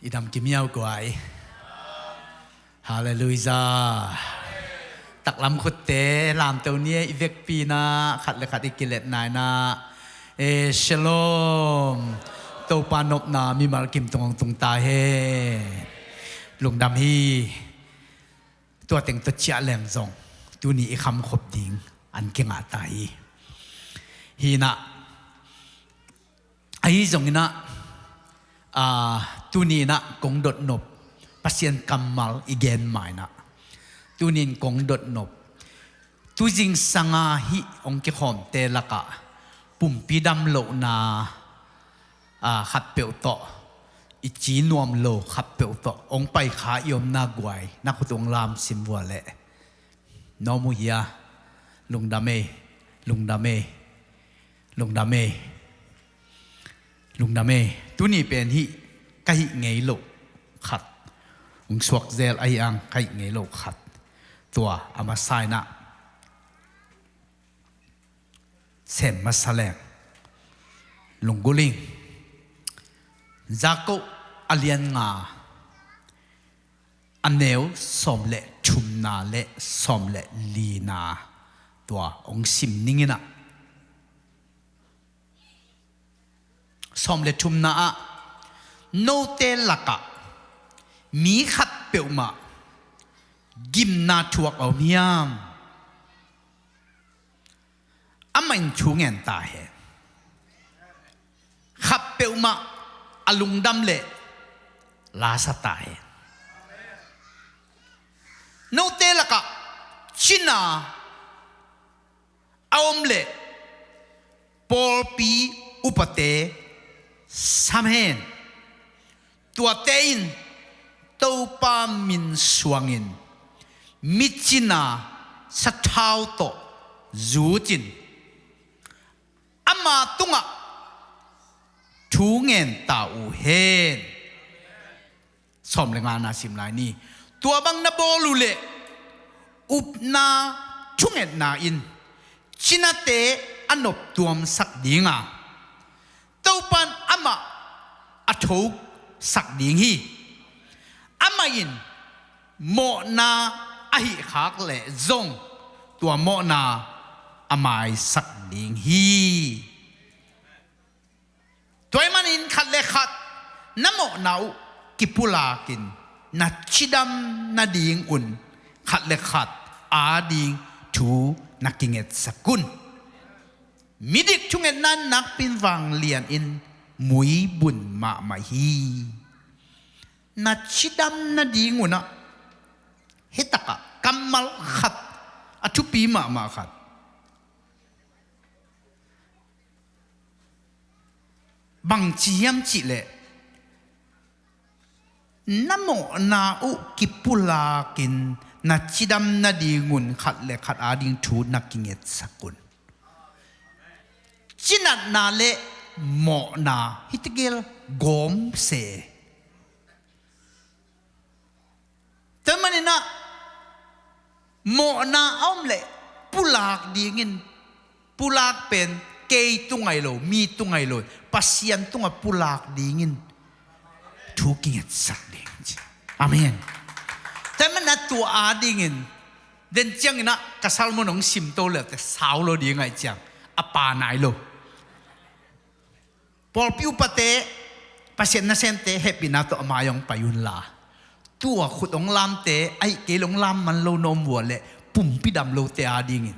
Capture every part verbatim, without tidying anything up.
I dam kimiau guai. Halleluijah. Taklam khutte lamto ni e, i vekpi in ah khat le khat i kiletna in ah, e, shalom. Topa nopna mimal kim tung hong tung ta hen. Lungdam hi. Tua teng tawh ciah leng zong tuni i khamkhop ding an kingah ta hi. Hi in ah, ahi zongin ah, aa, tuni in ah kong dotnop Pasian kammal i gen ma in ah, tuni in kong dotnop, tu zingsang a hih hong kikhawmte lakah pumpi damlohna, aa, khatpeuh tawh, i ci nuam lo khatpeuh tawh hong paikha i omna guai, na khut hong lam sim vua leh. Nuam uh hia? Lungdam ei, lungdam ei, lungdam ei, lungdam ei. Tuni pen hih ka hih ngei loh khat, hong suak zel ahi ang, ka hih ngei loh khat. Tua a masa in ah sem masa leng. Lunggulh ing. Jakob a lian nga, a neu sawm le thumna le sawm le lina, tua hong sim ning in ah. Sawm le thumna ah, note lakah mi khat peuhmah gimna thuak a om hiam? Amah in thu ngen ta hen. Khat peuhmah a lungdam leh lasa ta hen. Note lakah cina a om leh pawlpi upate sam hen. Tuate in Topa min suangin mi cina sathau tawh zutin ama tungah thu ngen ta uh hen. Sawm le ngana sim lai ni. Tua bang na bawl uh leh upna thungetna in cinate a noptuamsak ding a, Topa in amah a thosak ding hi. Amah in mawhna a hih khak leh zong tua mawhna a maisak ding hi. Tua ahih manin khat le khat na mawhna uh kipulakin na cidam nadingun khat le khat ading thu na kingetsak un. Midik thungetna in nakpi in vanglian in muibun mahmah hi. Na cidam nadingun ah, hih takah kammal khat, a thupi mahmah khat. Bangci hiam cih leh, na mawhna uh kipulakin na cidam nadingun khat le khat ading thu na kingetsak un. Cinatna le mawhna hi tegel gawm se. Tua manin ah mawhna a om leh pulak dingin, pulak pen kei tungah hi lo, mi tungah hi lo, Pasian tungah pulak dingin thu kingetsak ding ci. Amen. Tua manin ah tua adingin den ciangin ah ka sermon hong simto le teh sau lo ding ahih ciang a pa nai lo. Pawlpi upate, Pasian nasemte hehpihna tawh a mai-ah hong pai unla, tua khut hong lamte, ahih kei leh hong lam man lo na om uh leh pumpi dam lote adingin,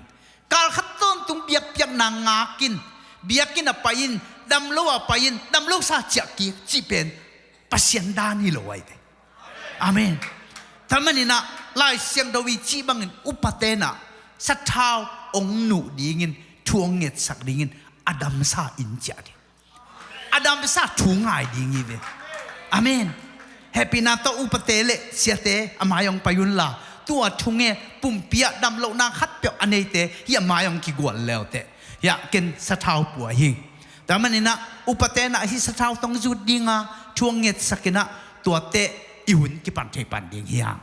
kal khat tawntung biakpiakna ngakin, biakinn ah pai in, dam lo ah pai in, dam lo sa ciah kik cih pen Pasian dan hi lo ahi ve. Amen. Tua manin ah Lai Siangtho i cih bangin upate in ah sathau hong nuh dingin, thu hong ngetsak dingin a damsa in ciah ding, a damsa thu ngai ding hi ve. Amen. Hehpihna tawh upate le siate a mai-ah hong pai unla, tua thu nge, pumpi ah damlohna khatpeuh a neite hih a mai-ah hong kigual le uh teh, hih ah ken sathau pua hi. Tua manin ah upate in ah hih sathau tawh hong zut ding a, thu hong ngetsak in ah, tuate i hun kipan thei pan ding hi hang.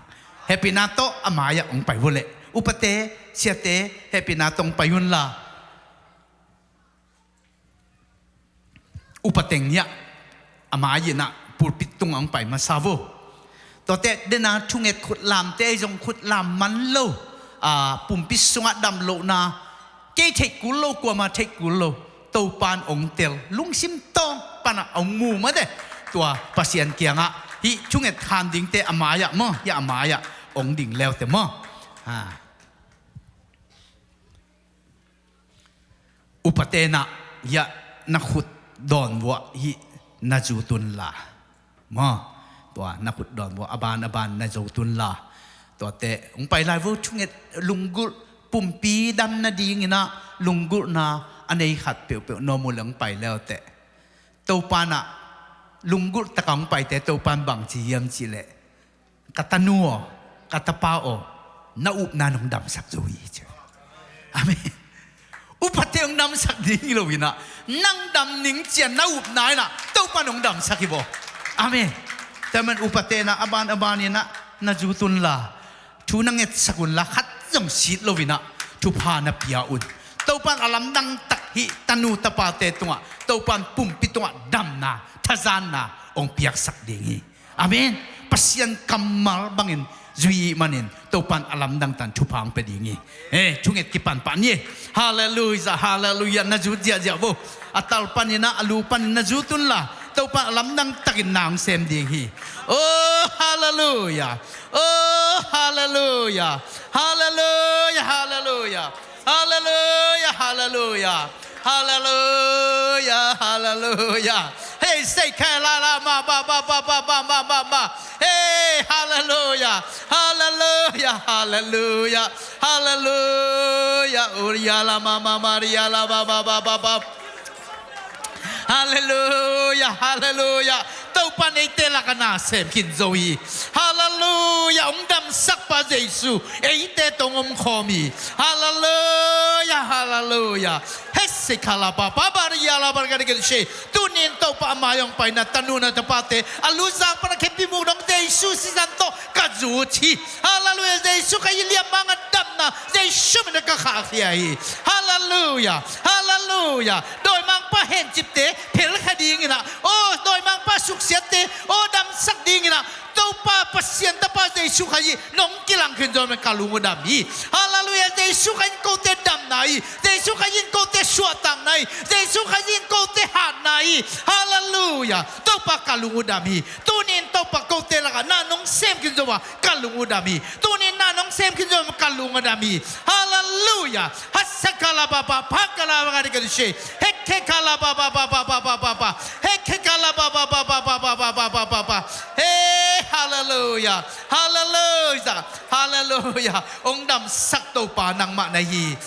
Hehpihna tawh a mai-ah hong pai vua leh, upate, siate, hehpihna tawh hong pai unla. Upa teng hih ah a mai-ah in ah pulpit tungah hong pai masa vo. Tuate dena thunget khutlamte ei zong khutlam man lo, a, pumpi sungah dam lohna, kei theih kul lo, kuamah theih kul lo, Topan hong tel, lungsim tawng panah hong mu mate. Tua Pasian kiangah hih thunget khan dingte a mai-ah maw, hih a mai-ah hong ding leute maw. Ha. Upa tenah, hiah na khut dawn vuah hih na zu tun la. Maw, tua na khut dawn vuah a ban a ban na zu tun la. Tuate hong pai lai vo, thunget lunggulh, pumpi dam nadinginah lunggulhna a nei khat peuhpeuh nuam uh le hong pai leute. Topanah lunggulh takah hong paite Topan bangci hiam cihleh, ka tanu aw, ka tapa aw, na upna nong damsak zo hi ci. Amen. Upate hong damsak ding hi loinah, nang dam ning cian na upna inah Topan hong damsak hi vo. Amen. Tua man upa tenah a ban a ban inah na zu tun la, thu na ngetsak un la, khat zong sit loinah thupha na pia un. Topan a lamdang tak hih tanu tapate tungah, Topan pumpi tungah damna, thazanna hong piaksak ding hi. Amen. Pasian kammal bangin zui ih manin Topan a lamdang tan thupha hong pia ding hi. Eh, thunget kipan pah ni. Halleluiah, halleluiah. Na zu ziahziah vo. A tal paninah, a lu panin na zu tun la, Topan a lamdang takin na hong sem ding hi. Oh, halleluiah. Oh, halleluiah. Halleluiah, halleluiah. Halleluiah, halleluiah. Halleluiah, halleluiah. Hey, say, "Kala la ma ba ba ba ba ba ba ba ba." Hey, halleluiah. Halleluiah, halleluiah. Halleluiah. Uria la ma ma maria la ba ba ba ba ba. Halleluiah, halleluiah. Topan eite lakah na sem khin zo hi. Halleluiah. Hong damsakpa Jesu eite tawh hong omkhawm hi. Halleluiah, halleluiah. Hese kala papa baria la barga de gelse. Tunin Topa a mai hong paina tanu na tapate a luzang pana khepi muk dong Jesu sisan tawh ka zut hi. Halleluiah. Jesu ka i liam manga damna Jesu mina ka khahkhia hi. Halleluiah. Halleluiah. Dawimangpa hencipte phelkha dinginah, oh, dawimangpa suksiatte, oh, damsak dinginah Topa Pasian Tapa Jesu Khazih nong kilang khin zong ka lung uh dam hi. Halleluiah. Jesu Khazih in kote damna hi. Jesu Khazih in kote suahtakna hi. Jesu Khazih in kote hatna hi. Halleluiah. Topa ka lung uh dam hi. Tunin Topa kote lakah na nong sem khin zong ah ka lung uh dam hi. Tunin na nong sem khin zong ah ka lung uh dam hi. Halleluiah. Hasakala papa, pakala papa, dikadushe. Hekekala papa, papa, papa, papa. Hekekala papa, papa, papa, papa, papa. Hey, halleluiah. Halleluiah. Halleluiah. Hong damsak Topa nangmah na hi.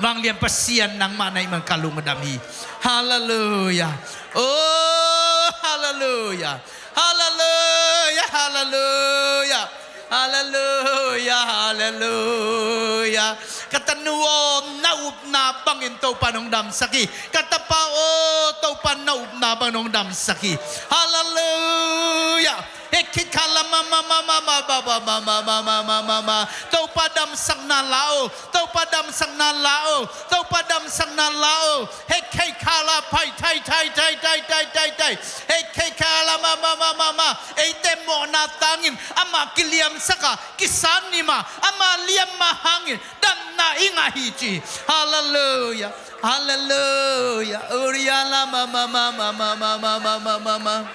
Vanglian Pasian nangmah na hi man ka lung uh dam hi. Halleluiah. Oh, halleluiah. Halleluiah, halleluiah. Halleluiah, halleluiah. Ka tanu aw, na upna bangin Topa nong damsak hi. Ka tapa aw, Topa na upna bangin nong damsak hi. Halleluiah. Hekikala mama mama mama mama mama mama mama. Topa damsakna la aw. Topa damsakna la aw. Topa damsakna la aw. Hekikala pai tai tai tai tai tai tai tai. Hekikala mama mama mama. Eite mawhna tangin amah kiliamsaka, kisanima, ama liamma hangin damna i ngah hi ci. Halleluiah. Halleluiah. Uriala mama mama mama mama mama mama.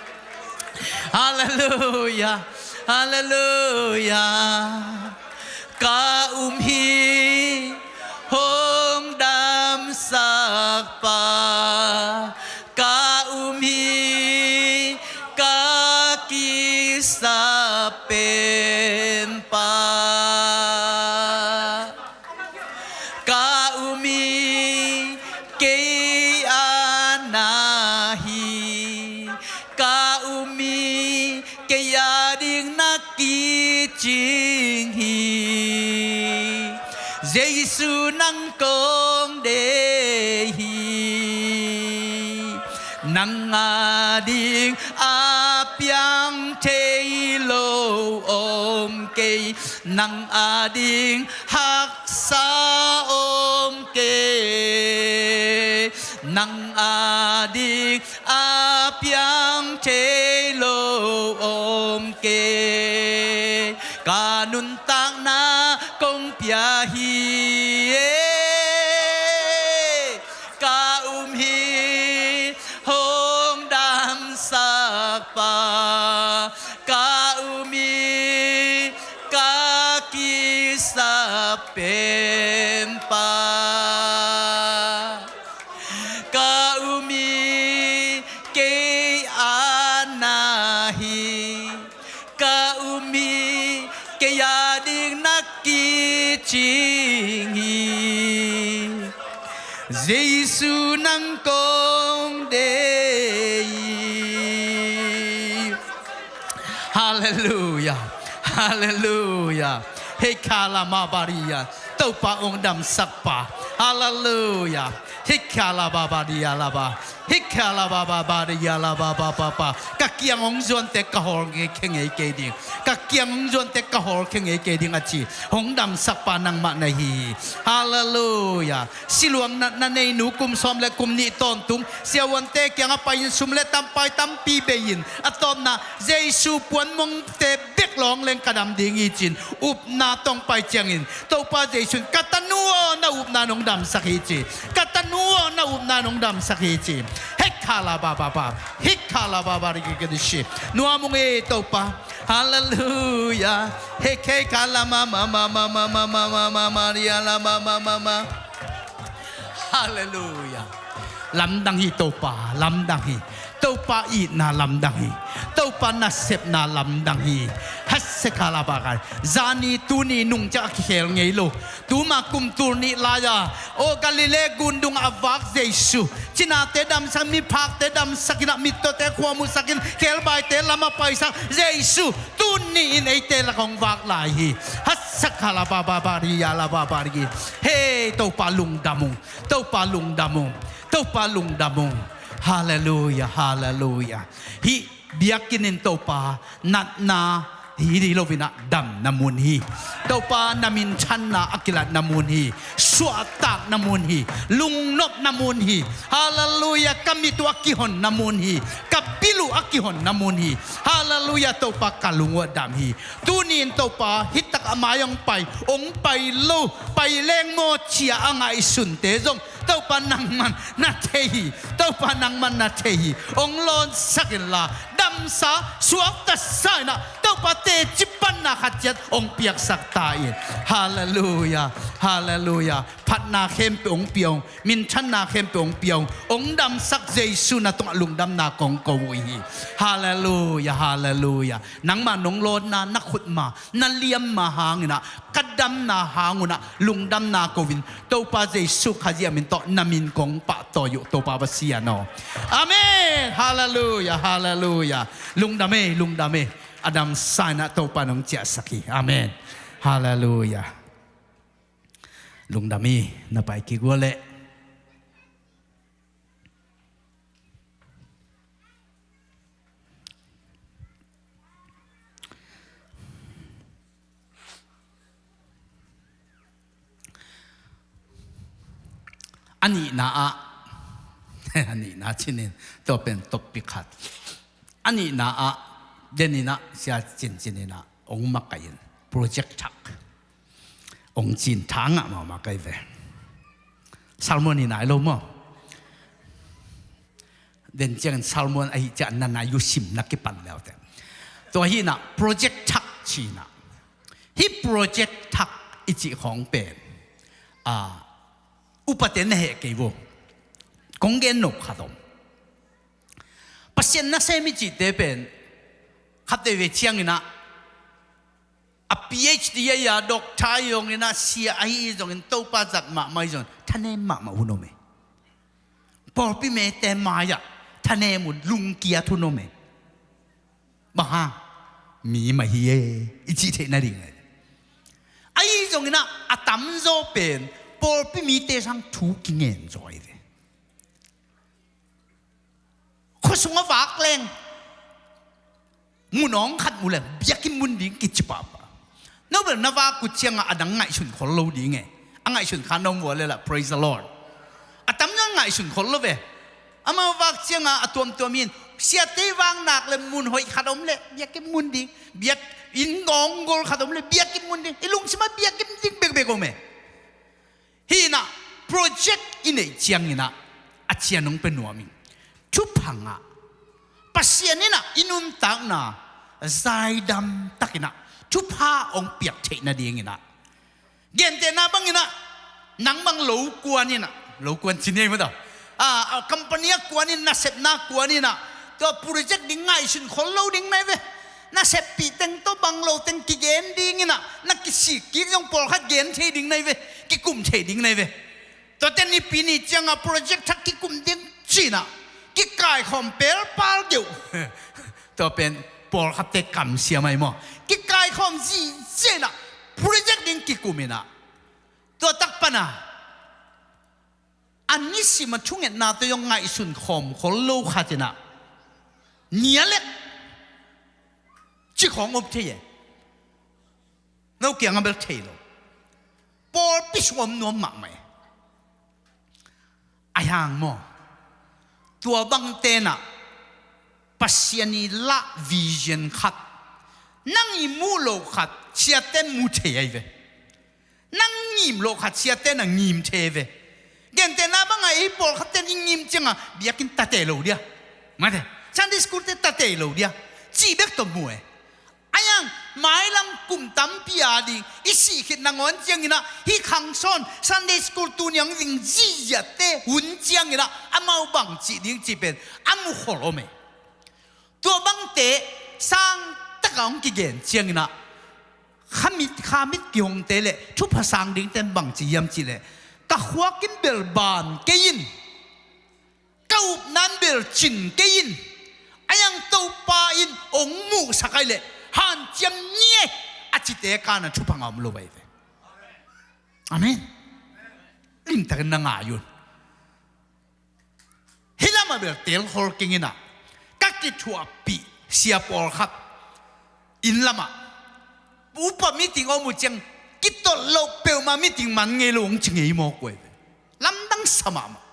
Halleluiah. Halleluiah. Ka um hi hong damsakpa. Ka um hi ka kisap penpa. Ka um hi kei a na hi. Ka um hi kei a ding na kicing hi. Jesu nang kong deih hi. Nang a ding a piang thei lo om kei. Nang a ding haksa om kei. Nang ading a piang thei lo om kei, ka nuntakna kong pia hi. Ka um hi hong damsak pa, ka um hi ka kisap pen pa. Ka um hi kei a na hi, ka um hi kei a ding na kicing hi. Jesu nang kong deih hi. Halleluia. Halleluia. Hei khala ma baria. Topa ong damsak pa. Halleluia. Hei khala ba baria la ba. Hei khala ba ba baria la ba ba ba ba. Ka kiang ong zuante ka hawlkhia ngei kei ding. Ka kiang ong zuante ka hawlkhia ngei kei ding a ci. Hong damsak pa nangmah na hi. Halleluia. Siluang na, na nei nu kum sawm le kum nih tawntung siavuante kiangah pai-in sum le tampai tampi bei-in a tawpna Jesu puanmongte bek lawng leng ka dam ding hi ci-in upna tawh pai ciangin Topa Jesu in ka tanu aw na upna nong damsak hi ci. Ka tanu aw na upna nong damsak hi ci. Hek khala ba ba ba. Hek khala ba ba ri ki di shi. Nuam ung e Topa. Halleluia. Hek hek khala ma ma ma. Maria la ma ma ma ma. Halleluia. Lamdang hi Topa, lamdang hi. Topa itna lamdang hi. Topa nasepna lamdang hi. Hasekha la ba kai. Zani tuni nung ciang a kikhel ngei lo. Tuma kum tul nih lai-a aw Galilee gundung a vak Jesu. Cinate damsak, miphakte damsak in ah mittawte khuamusak in khelbaite lam a paisak Jesu. Tuni in eite lak hong vak lai hi. Hasekha la ba ba ba ri ya la ba ba ri. Hei Topa lungdam ung. Topa lungdam ung. Topa lungdam ung. Halleluia, halleluia. Hih biakinn in Topa natna hi, hi lo in ah damna mun hi. Topa na minthanna a kilatna mun hi. Suahtakna mun hi. Lungnopna mun hi. Halleluia. Ka mit uh a kihonna mun hi. Ka bil uh a kihonna mun hi. Halleluia. Topa ka lung uh a dam hi. Tuni in Topa hih tak a mai hong pai, hong pai lo, pai leng maw ci-a a ngaihsunte zong Topa nangman na thei hi. Topa nangman na thei hi. Hong lawnsak inla damsa suakta sa in ah Topa teci panna khat ciat hong piaksak ta in. Halleluia. Halleluia. Phatna khempeuh hong pia ung. Minthanna khempeuh hong pia ung. Hong damsak Jesu na tungah lungdamna kong ko uh hi. Halleluia. Halleluia. Nangmah nong lawnna na khut ma na liamma hang in ah ka damna hang un ah lungdamna ko-in Topa Jesu Khazih a min tawh na min kong pahtawi uh Topa Pasian aw. Amen. Halleluia. Halleluia. Lungdam e, lungdam e. A damsa in ah Topa nong ciahsak hi. Amen. Halleluia. Lungdam hi. Na pai kik uh leh. A nihna ah a nihna cinin tua pen topic khat. A nihna ah den in ah sia cincin in ah ong makaih in project thak ong cin tha ngah mahmah kai ve. Sermon hi nai lo maw? Den ciangin sermon ahi ciah na nai uh sim na kipan leute. Tua hi in ah project thak ci in ah. Hih project thak i cih khawng pen a upate na heh kei vo. Kong gen nop khat om. Pasian nasem i cihte pen khat veivei ciangin ah a PhD ahi a doctor ahi zongin ah sia ahi zongin Topa zat mahmah ahi zongin thanem mahmah hun om e. Pawlpi mite mai-ah thanem hun lungkiat hun om e. Bang hang? Mi mah hi e i cih theih nading e. Ahi zongin ah a tamzaw pen pawlpi mite sang thu kingen zaw hi ve. Khuasung a vak leng mun awng khat mu leng biakinn mun ding kici pahpah. No bel na vak uh ciangah a dang ngaihsun khol lo ding e. A ngaihsun kha na om vua le lah, praise the Lord. A tamzaw in ngaihsun khol lo ve. Amau vak ciangah a tuamtuam in siate vak nak le mun hoih khat om le biakinn mun ding, biakinn gawnggol khat om le biakinn mun ding, i lungsimah biakinn ding bekbek om e. Hi inah project i neih cianginah a cian hong pia nuam ing. Thupha ngah, Pasian inah i nuntakna zaidam takinah thupha hong piak theih nadinginah, gentehna banginah nang bang lo kuan inah, lo kuan ci ni ei maw tawh, a, a company a kuan in, nasepna kuan inah, tua project ding ngaihsun khol lo ding nai ve. Naseppih teng tawh bang lo teng kigen dinginah na kisik kik zong pawlkhat gen thei ding nai ve, kikum thei ding nai ve. Tuate Nipi ni ciangah project thak kikum ding cinah kikaikhawm pelpal deuh. Tua pen pawlkhatte kamsiam ahi maw? Kikaikhawm zihziah inah project ding kikum inah, tua tak pana a nisim a thungetna tawh zong ngaihsun khawm khol lo khat inah nia lek ci khawng om thei e. No kiangah bel thei lo. Pawlpi sung om nuam mahmah e. Ahi hang maw, tua bang tenah Pasian i lah vision khat, nang i muh loh khat siaten mu thei ahi ve. Nang ngim loh khat siaten a ngim thei ve. Gentehna bangah ei pawlkhatten i ngim ciangah biakinn tate lo dia, mate, Sunday school te tate lo dia, cih bek tawh mu e. Ahi hang mailam kum tampi a ding i sih khit nangawn cianginah hih khangsawn Sunday school tuni hong zing zihziahte hun cianginah amau bang cih ding cih pen a mukhol om e. Tua bangte sang takah hong kigen cianginah khamit khamit kihongte le thupha sang dingten bangci hiam cihleh, ka khuak in bel ban kei in, ka upna in bel cin kei in, ahi hang Topa in hong muhsak ahi leh hanciam ni e, a cite kana thupha ngah om lo ahi ve. Amen. Limtakin na ngai un. Hih lamah bel telkhol keng inah ka kithuahpih sia pawlkhat inn lamah upa meeting om uh ciang kitolh loh peuhmah meeting man ngei lo hong ci ngei mawk uh ahi ve. Lamdang sa mahmah.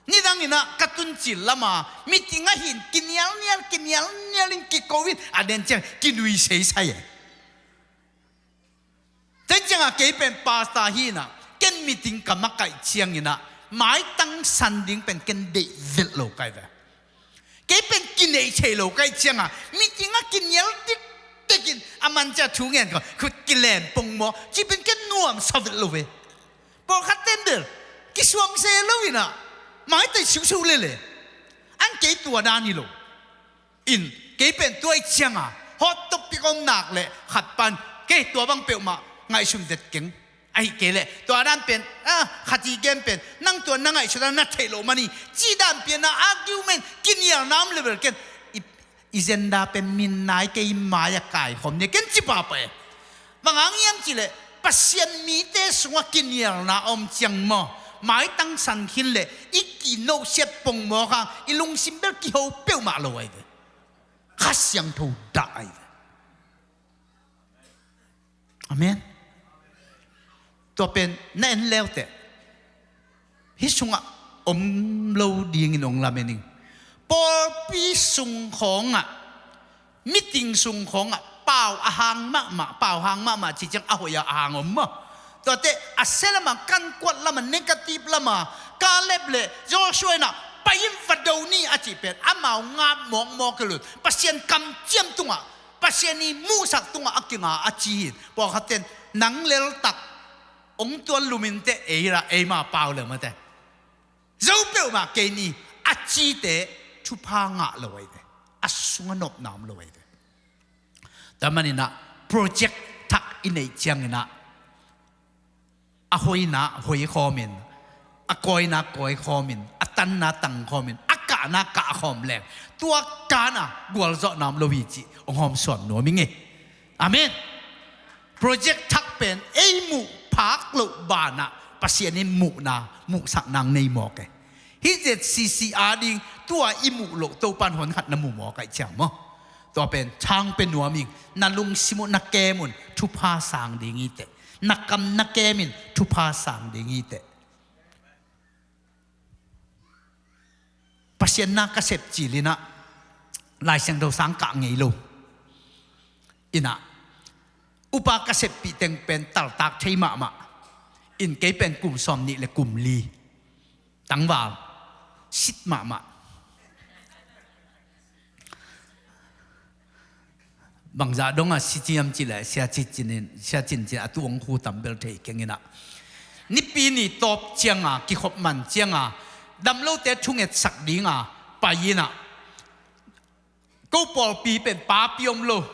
Nidang inah ka tuncil lama meeting ahi in kinialnial kinialnial in kiko in a den ciang kinuiseisai e. Tua ciangah kei pen pastor hi inah ken meeting ka makaih cianginah maitang san ding pen ken deih velh lo kai ve. Kei pen kineih thei lo kai ciangah meeting ah kinial dikdikin a man ciah thu ngen ko khut kilen pongmaw cih pen ken nuamsa velh lo ve. Pawlkhat tender kisuang se lo inah maitai siusiu lele. An kei tua dan hi lo. In kei pen tua ih cianga hot topic om nak le khat pan kei tua bang peuhmah ngaihsun vet keng. Ahi kei le tua dan pen, ah, khat i gen pen nang tua na ngaihsut a na theih loh mani cih dan pian a argument kinialna om level ken i, i zenda pen min nai kei i mai a kaikhawm ni ken ci papa e. Bang hang hiam cihleh Pasian mite sungah kinialna a om ciang maw, maitang san khin le i kinohsiat pongmawk hang i lungsim bel kiho peuhmah lo ahi ve. Kha Siangtho dah ahi ve. Amen. Tua pen na en leuteh hih sungah om lo dingin hong lamen ing. Pawlpi sung khawngah, meeting sung khawngah pau a hang mahmah, pau hang mahmah cih ciang a hoih a hang om maw? Tuate a sia lama, kankuat lama, negative lama Kaleb le Joshua inah pai in va do ni a cih pen amau ngap mawkmawk hi lo. Pasian kamciam tungah, Pasian i muhsak tungah a kinga a ci hi. Pawlkhatten nang leltak hong tuan luminteh ei lah eima pau le mate zo peuhmah kei ni a cite thupha ngah lo ahi ve. A sungah nopna om lo ahi ve. Tua maninah project thak i neih cianginah a hoihna hoih khawmin, a kawina kawi khawmin, a tanna tang khawmin, a kahna kah khawm leng tua kana gualzawhna om lo hi cih hong hawmsuam nuam ing e. Amen. Project thak pen ei muh phak loh banah Pasian in muhna muhsakna hong nei mawk e. Hih Z C C ading tua i muh loh Topan hon khat na mu mawk ahi ciang maw? Tua pen thang pe nuam ing. Na lungsim uh na kem un, thupha sang ding hi teh. Na kam na kem in thupha sang ding hi teh. Pasian na ka sep cil inah Lai Siangtho sang kah ngei lo. Inah upa ka seppih teng pen taltak thei mahmah. In kei pen kum sawm nih le kum li tangval sit mahmah. Bangzah dongah sit hiam cih leh Sia Cin Cin in, Sia Cin Cin a tu hong hu tam bel thei keng inah, Nipi ni tawp cianga kikhop man cianga damlote thungetsak dinga pai inah, ko pawlpi pen papi om lo,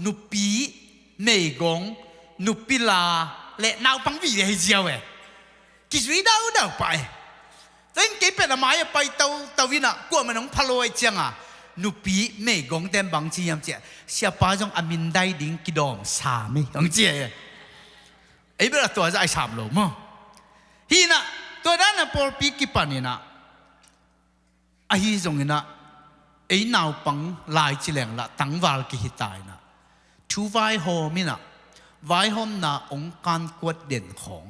nupi, meigong, nupila le naupang vive hi ziau e. Kizui daudau pah e. Tua in kei pen a mai a pai tautau inah kuamah in hong pha lo ahih cianga nupi meigong ten bang ci hiam cih leh, siapa zong a min dai ding kidawm sam hi hong ci e. Ei bel a tua zah i sam lo maw? Hi inah tua dan a pawlpi kipan inah, ahi zong inah ei naupang lai ci leng lah tangval kihi ta inah thu vaihawm inah vaihawmna hong kankuat den khawng.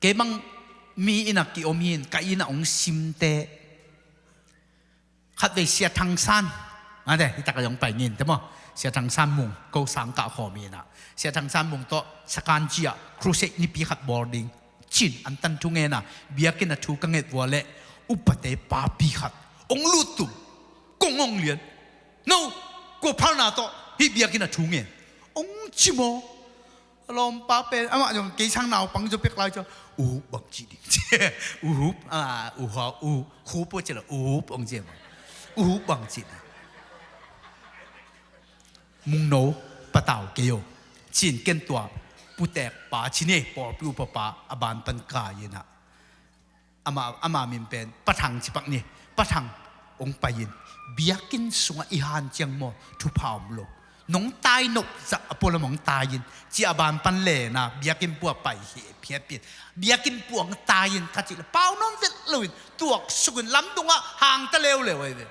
Kei bang mi inah ki-om hi in ka inah hong simte. Khatvei Sia Thang San, mate, hi takah zong pai ngin te maw? Sia Thang San Mung ko sang kah khawm inah Sia Thang San Mung tawh Sakanji ah crusade nipi khat bawl ding ci-in an tan thu ngen a, biakinn a thu ka nget vua leh upate papi khat hong lut tum, kong hong lian, no, kua phalna tawh hih biakinn a thu ngen hong ci maw? A lawmpa pen amah zong kei sang naupang zaw pek lai ciang, "Uhup bang ci ding?" "Uhup, ah, uhup, uh, khup uh," ci lo, "Uhup," hong ci maw? "Uhup bang ci ding?" "Mungno, patau kei o," ci-in ken tua putek pa ci ni, pawlpi upa pa a ban pan kai inah, ama, ama min pen Pa Thang ci pak ni. Pa Thang hong pai in, "Biakinn sungah i hanciam maw, thupha om lo. Nong tai nop zah a pualam hong tai in," ci a ban pan lena biakinn pua pai hi phiatphiat. Biakinn pua hong tai in ka cih leh pau nuam vet loin tuaksuk in lamdungah hang ta leuleu ahi ve.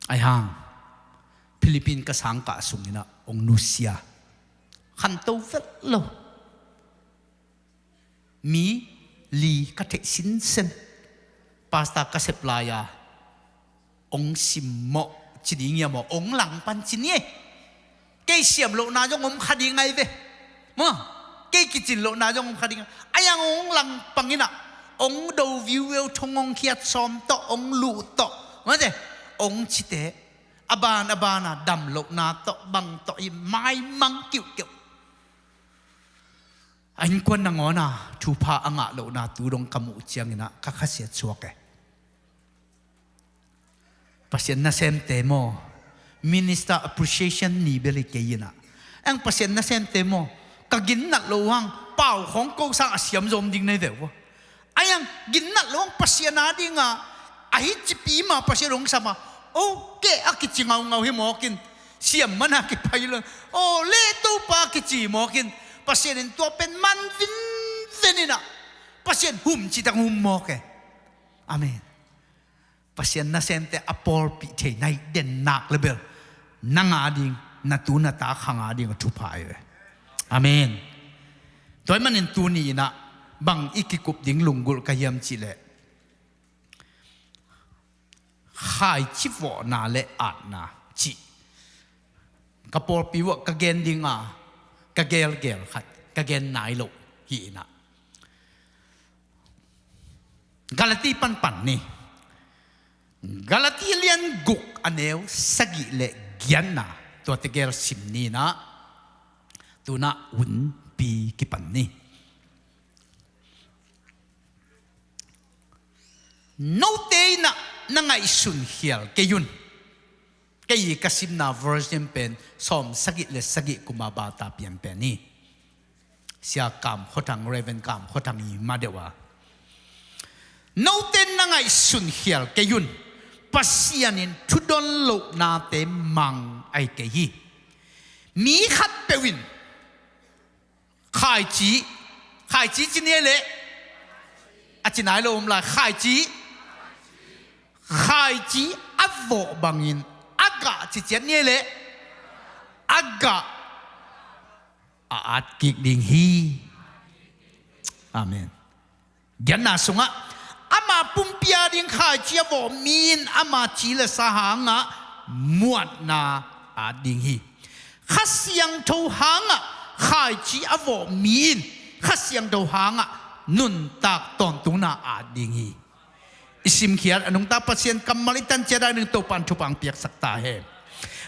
Ahi hang Philippines ka sang kah sung inah hong nusia, khanto vet lo. Mi li ka theih sinsen. Pastor ka sep lai-a hong simmawh ci ding hiam aw, hong langpan ci ni. Kei siam lohna zong om kha ding ahi ve maw? Kei kicin lohna zong om kha ding. Ahi hang hong langpang inah hong do viuviu, thong hong khiat sawm tawh, hong luh tawh, mate, hong cite, a ban a bana dam lohna tawh bang tawh i maimang kiuhkiuh. A innkuan nangawna thupha a ngah lohna tu dong ka muh ciang inah ka khasiat suak e. Pasian nasemte maw, Minister Appreciation ni bel hi kei inah, ang Pasian nasemte maw, ka ginnat loh hang pau khawng ko sang a siam zawm ding na hi ve uh. Ahi hang ginnat loh hang Pasian a dinga ahi cipi mah Pasian hong sam a, "O, kei a kici ngaungau hi mawk in, siam man a kipai lo, o, leh Topa a kici mawk in, Pasian in tua pen man vinven inah Pasian hum citak hum mawk e." Amen. Pasian nasemte a pawlpih theihna hi den nak le bel nang a ding, na tu na ta khang a ding a thupha ahi ve. Amen. Tua ahih manin tuni inah bang i kikup ding lunggulh ka hiam cih leh, khaici vawhna le atna cih ka pawlpi uh ah ka gen dinga ka gelgel khat ka gen nai loh hi inah, Galati panpan ni. Galati lian guk a neu sagih le giatna, tua tegel sim ni inah, tu-in ah hunpi kipan ni. Note in ah na ngaihsun khial kei un. Kei ka simna version pen sawm sagih le sagih kum a bata pian pen hi. Sia Kam Khua Thang, Reverend Kam Khua Thang i ma deuh a, note in na ngaihsun khial kei un. Pasian in thudon lohnate mang ahi kei hi. Mi khatpeuh in khaici, khaici ci ni leh, a ci nai lo om lai, khaici, khaici a vawh bangin a gah ci ciat ni leh, a gah a at kik ding hi. Amen. Giatna sungah ama pumpi a ding khaici a vawh mi in ama ci le sa hangah muatna at ding hi. Kha Siangtho hangah khaici a vawh mi in Kha Siangtho hangah nuntak tawntungna at ding hi. I simkhiat a nungta Pasian kammal i tanciat a ding Topa in thupha hong piaksak ta hen.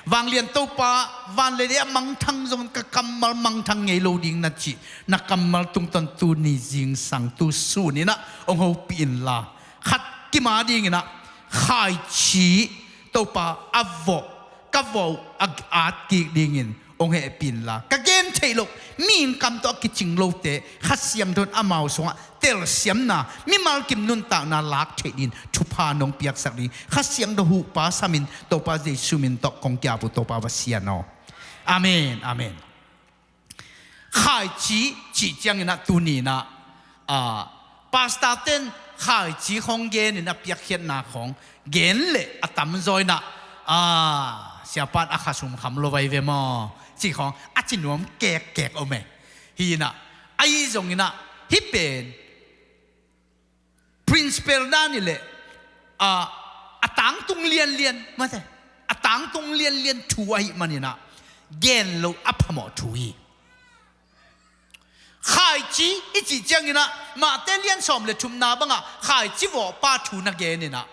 Vanglian Topa, van le lei a mangthang zong ka kammal mangthang ngei lo ding na cih na kammal tungtawn tuni zingsang tu sun inah hong hopih inla, khat kim a ding inah khaici Topa a vawh, ka vawh a at kik dingin hong hehpih inla, ka gen theih loh mihing kam tawh a kicing lote Kha Siangtho in amau sungah telsiamna, mimal kim nuntakna lak theih dingin thupha nong piaksak ding Kha Siangtho huhpa samin Topa Jesu min tawh kong kiap uh Topa va sian aw. Amen, amen. Khaici cih ciangin ah tuni inah, ah, pastor ten khaici khong genin a piakkhiatna khong gen leh a tamzaw inah, ah, siapa in a kha sum kham lo vai ve maw, cih khong a ci nuam kekkek om e. Hi inah, ahi zong inah, hih pen principle dan i leh, ah, a tangtung lianlian, mate, a tangtung lianlian thu ahih man inah gen loh a phamawh thu hi. Khaici i cih ciang inah Mate lian sawm le thumna bangah khaici vawhpa thu na gen inah,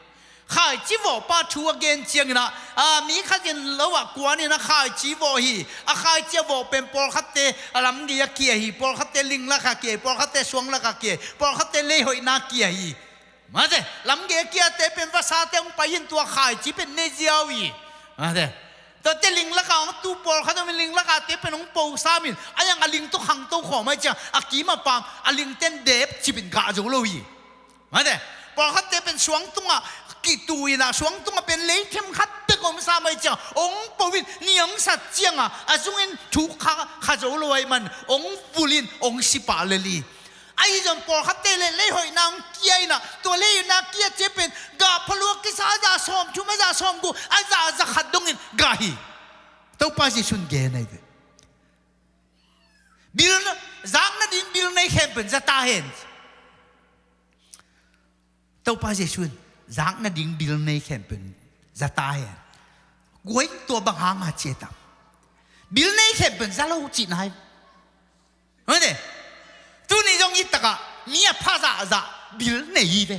khaici vawhpa thu a gen ciang inah, ah, mi khat in lo ah kuan inah khaici vawh hi. A khaici a vawh pen pawlkhatte a lamgei a kia hi, pawlkhatte linglak a kia hi, pawlkhatte suanglak a kia hi, pawlkhatte leihoihna kia hi. Mate, lamgei a kiate pen vasate hong pai in tua khaici pen ne ziau hi. Mate, tuate linglak a hong tu pawlkhat om in linglak a te pen hong po sam in, a yang a ling tawh khangto khawm ahih ciang a kim a pam a ling ten dep cip in gah zo lo hi. Mate, pawlkhatte pen suang tungah kitu inah suang tungah pen lei themkhat bek om sam ahih ciang hong po in ni hong sat ciangah a zung in thu kha, kha zo lo ahih man hong vul in hong si pah lel hi. Ahi zong pawlkhatte le leihoihna hong kia inah tua leihoihna kia cia pen gah phalua kisa a za sawm thum a za sawm guk a za za khat dongin gah hi. Topa Jesu in gen ahi ve. Bil na, zak nading bil nei khempeuh in za ta hen. Topa Jesu in zak nading bil nei khempeuh in za ta hen. Guai tua bang hanga cia tam? Bil nei khempeuh in za lo cihna hi. Mate, tuni zong i takah mi a pha zahzah bil nei hi ve.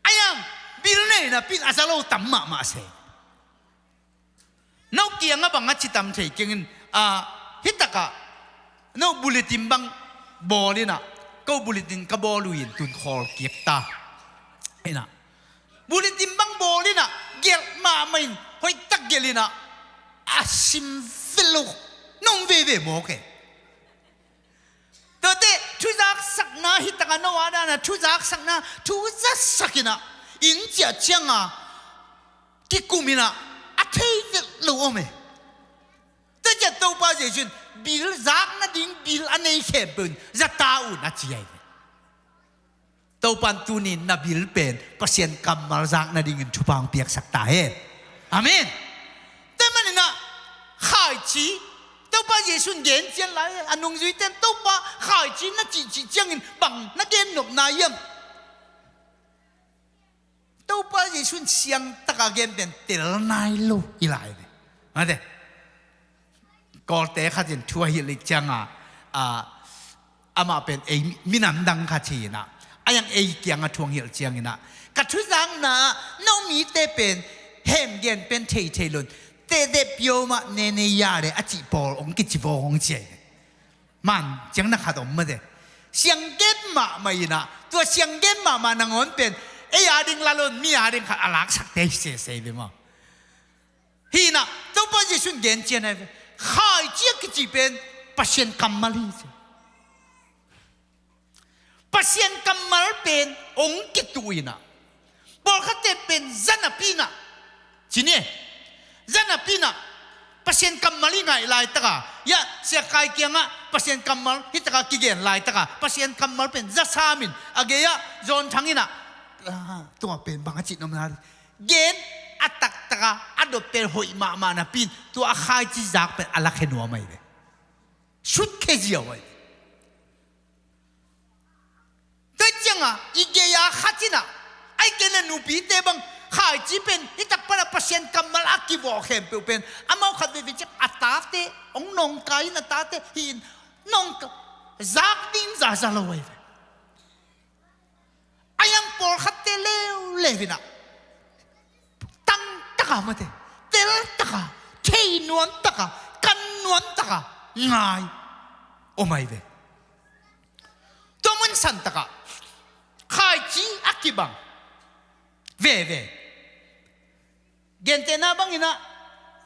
A yang bil nei napi in a za lo tam mahmah se. No kiangah bang a ci tam thei keng in, ah, hih takah no bulletin bang bawl inah, ko bulletin ka bawl uh in tun khawl kik ta. Inah bulletin bang bawl inah gelh mahmah in, hoihtak gelh inah a sim vet lo nong veve mawk e. Tuate thuzaksakna hih takah no a dana thuzaksakna thu zatsak inah inn ciah cianga kikum inah a thei vet lo om e. Tua ciah Topa Jesu in bil zak nading bil a nei khempeuh in za ta un a ci ahi ve. Topa in tuni in na bil pen Pasian kammal zak nadingin thupha hong piaksak ta hen. Amen. Tua manin ah khaici Topa Jesu in gen cian lai a nungzuite in Topa khaici na cihcih ciangin bang na gen nopna hiam? Topa Jesu in siangtaka gen pen tel nai lo hi lai ve. Mate, Kawlte khat in thu a hilh cianga, a, amah pen ei minam dang khat hi inah, a yang ei kiangah thu a hilh ciang inah, ka thuzakna ah no mite pen hemgen pen theithei lo in, tehdeh piomah nene yare a cih pawl hong kici vaw hong ci ahi. Man ciang na khat om mate. Sianggen mahmah inah, tua sianggen mahmah nangawn pen ei a ding la lo in mi a ding khat a laksakte hi sese ve maw? Hi inah Topa Jesu in gen cian ahi ve. Khaici a kici pen Pasian kammal hi ci. Pasian kammal pen hong kituh inah, pawlkhatte pen za napi inah, ci ni e, za napi inah Pasian kammal i ngaih laitaka, ya, Sia Kai kiangah Pasian kammal hih taka kigen laitaka Pasian kammal pen za samin a gei-ah zawn thang inah, ah, tua pen bang a cih nopna gen a taktaka a dot pen hoih mahmah napi in tua a khaici zak pen a lakhe nuam ahi ve. Sutkhia ziau ahi ve. a, i gei-a khat in a, ahih kei leh nupite bang, khaici pen hih tak pan a Pasian kammal a kivawh khempeuh pen amau khat veivei ciang a tate hong nawngkai in, a tate hih in nawngkai, zak ding za za lo ahi ve. A yang pawlkhatte leuleu in a, tangtaka mate, teltaka, thei nuamtaka, kan nuamtaka ngai om ahi ve. Tua mun santakah khaici a kibang veve. Gentehna bangin a,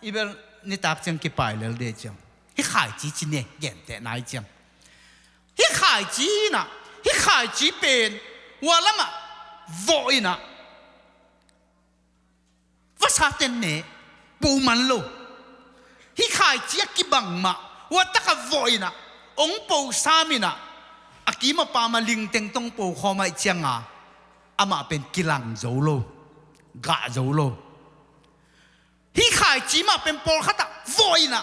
i bel nitak ciang kipai lel ding ciang, hih khaici ci ni, gentehna hi ciang, hih khaici in a, hih khaici pen hua lamah vawh in a, vasaten ne, po man lo. Hih khaici a kibang mah hua takah vawh in a, hong po sam in a, a kim a pam a lingteng tawh hong po khawm ahih cianga amah pen kilang zo lo, gah zo lo. Hih khaici mah pen pawlkhat ah vawh in a,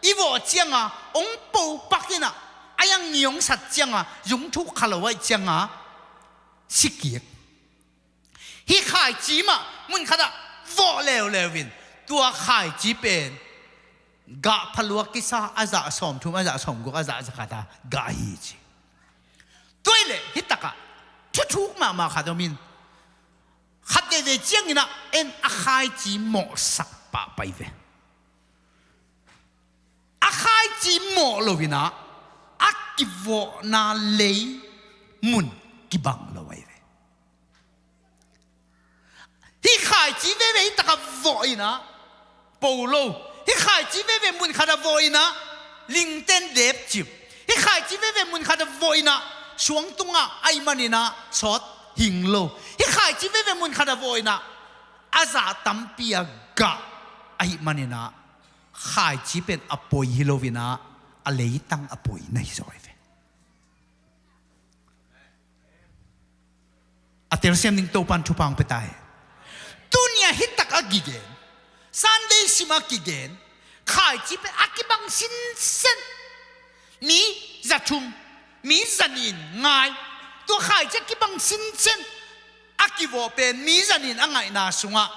i vawh cianga hong po pak in a, a yang ni hong sat cianga zungthuk kha lo ahih cianga si kik. Hih khaici mah munkhat ah vawh leuleu in, tua khaici pen gah phalua kisa, a zah sawmthum, a zah sawmguk, a zah zakhat a gah hi ci. Tua ahih leh hih takah thuthuk mahmah khat om in, khat veivei ciangin a en a khaici mawhsak pahpah hi ve. A khaici mawh lo in a, a kivawhna lei mun kibang lo ahi ve. Hih khaici veve hih takah vawh in a, po lo. Hih khaici veve munkhat ah vawh in a, lingten depcip. Hih khaici veve munkhat ah vawh in a, suang tungah ahih manin a sawt hing lo. Hih khaici veve munkhat ah vawh in a, a zah tampi a gah ahih manin a, khaici pen a poi hi lo in a, a leitang a poi na hi zaw hi ve. A telsiam ding Topan thupha hong pia ta hen. Tuni a hih tak a kigen, Sunday sim a kigen khaici pen a kibang sinsen. Mi zathum, mi zanih in ngai. Tua khaici a kibang sinsen a kivawh pen mi zanih in a ngaihna sungah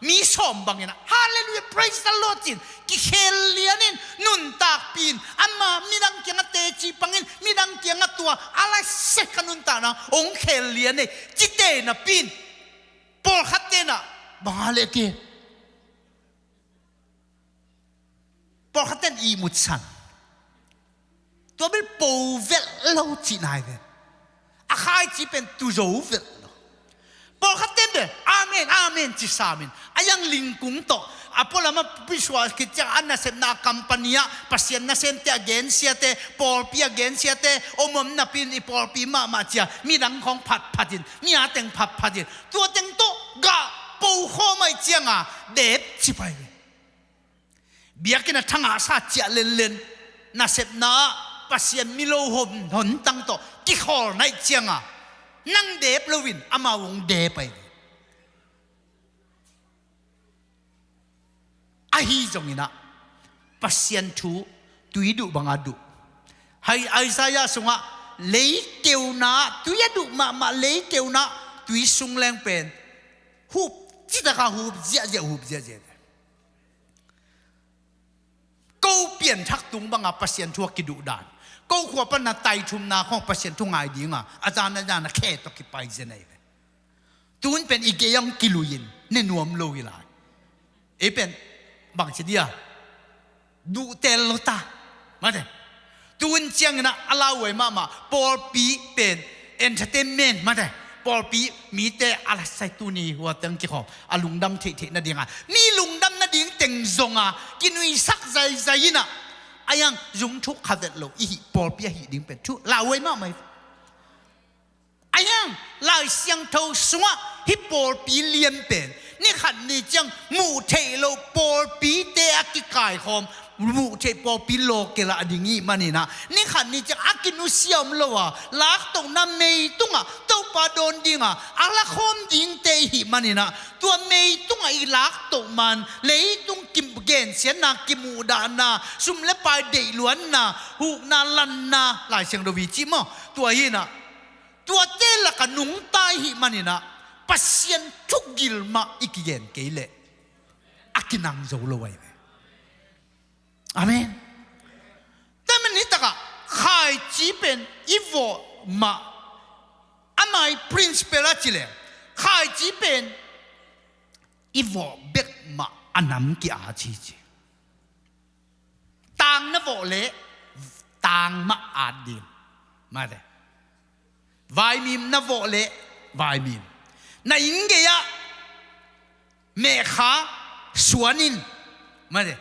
mi sawm bangin a, "Hallelujah, praise the Lord," ci-in kikhel lianin, nuntakpih in, ama midang kiangah teci pangin, midang kiangah tua a laisek a nuntakna hong khel lian ei. Cite napi-in pawlkhat tenah bang a leh ke, pawlkhat ten ihmutsan, tua bel po velh lo cihna hi ve. A khaici pen tu zo velh lo. Pawlkhat ten bel amen, amen ci samin, a yang lingkung tawh a pualam a pisuah khit ciang a nasepna a company ah Pasian nasemte a gensiate, pawlpi a gensiate om om napi-in i pawlpi mahmah ci-a midang khawng phatphatin, mi a teng phatphatin, tua teng tawh gah po khawm ahih cianga depcip ahi ve. Biakinn a thangahsa ciah lenlen, nasepna ah Pasian mi lo hon, hontang tawh kikhawl na hih cianga nang dep loin amau hong dep ahi ve. Ahi zongin ah Pasian thu tui duh banga duh. Hai Isaiah sungah leiteuna, tui a duh mahmah leiteuna, tui sung leng pen hup, citaka hup ziahziah, hup ziahziah. Ko pianthak tung banga Pasian thu a kiduh dan, ko khua pana taithumna khawng Pasian thu ngai dinga a zan a zan a khe tawh kipai zen ahi ve. Tun pen i gei-ah hong kilui-in ne nuam lo hi lai. Ei pen bangci dia duhteel lo ta, mate. Tun ciangin ah a lauhuai mahmah pawlpi pen entertainment, mate. Pawlpi mite a lasai tuni hua teng kikhawm a lungdam theihtheih nadinga, mi lungdam nading teng zonga kinuisak zaizai in ah, a yang zungthuk kha vet lo i hih pawlpi ahih ding pen thu lauhuai mahmah hi. A yang Lai Siangtho sungah hih pawlpi lian pen ni khat ni ciang muh theih loh pawlpite a kikaikhawm, muh theih pawlpi local ah a ding ihih manin ah, ni khat ni ciang a kinusia om lo a, laktohna meitungah Topa dawn dinga a lakhawm dingte ihih manin ah, tua meitungah i laktoh man leitung kigensiatna, kimuhdahna, sum le pai deihluanna, hukna lanna, Lai Siangtho i cih maw, tua hi in ah, tuate laka nungta i hih manin ah Pasian thugil mah i kigen kei leh a kinang zo lo ahi ve. Amen. Tua manin nitak ah khaici pen i vawh mah, ama i principle a ci leh khaici pen i vawh bek mah a nam ki-at hi ci. Tang na vawh leh tang mah at ding. Mate. Vaimim na vawh leh vaimim. Na inn gei-ah mehkha suan in, mate,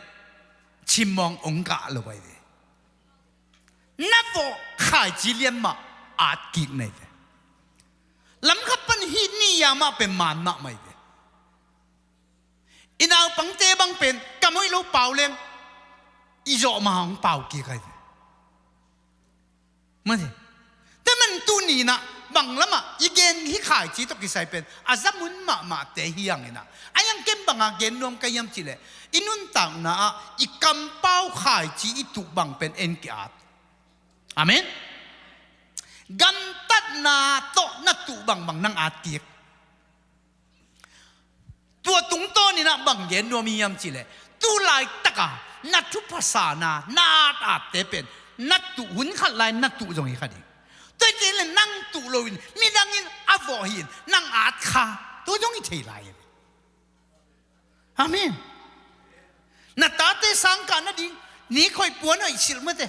cimmawng hong kah lo ahi ve. Na vawh khaici lian mah at kik na hi ve. Lamkhat pan hih ni a mah pen man mahmah hi ve. I naupangte bang pen kam hoih lo pau leng i zawh ma hong pau kik ahi ve. Mate. Tua manin tuni in ah bang lamah i gen hih khaici tawh kisai pen a za mun mahmahte hi hang in ah, a hiang ken bang a gen nuam ka hiam cih leh i nuntakna ah i kampau khaici i tuh bang pen en ki-at. Amen. Gamtatna tawh na tuh bangbang nang at kik. Tua tungtawn in ah bang gen nuam i hiam cih leh tu laitak a na thupha sa na, na at atte pen na tuh, hun khat lai na tuh zong hi kha ding. Tua hi kei leh nang tuh loin midang in a vawh hi-in nang at kha, tua zong hi thei lai. Amen. Na tate sangkah nading ni khoih puan hoih silh mate.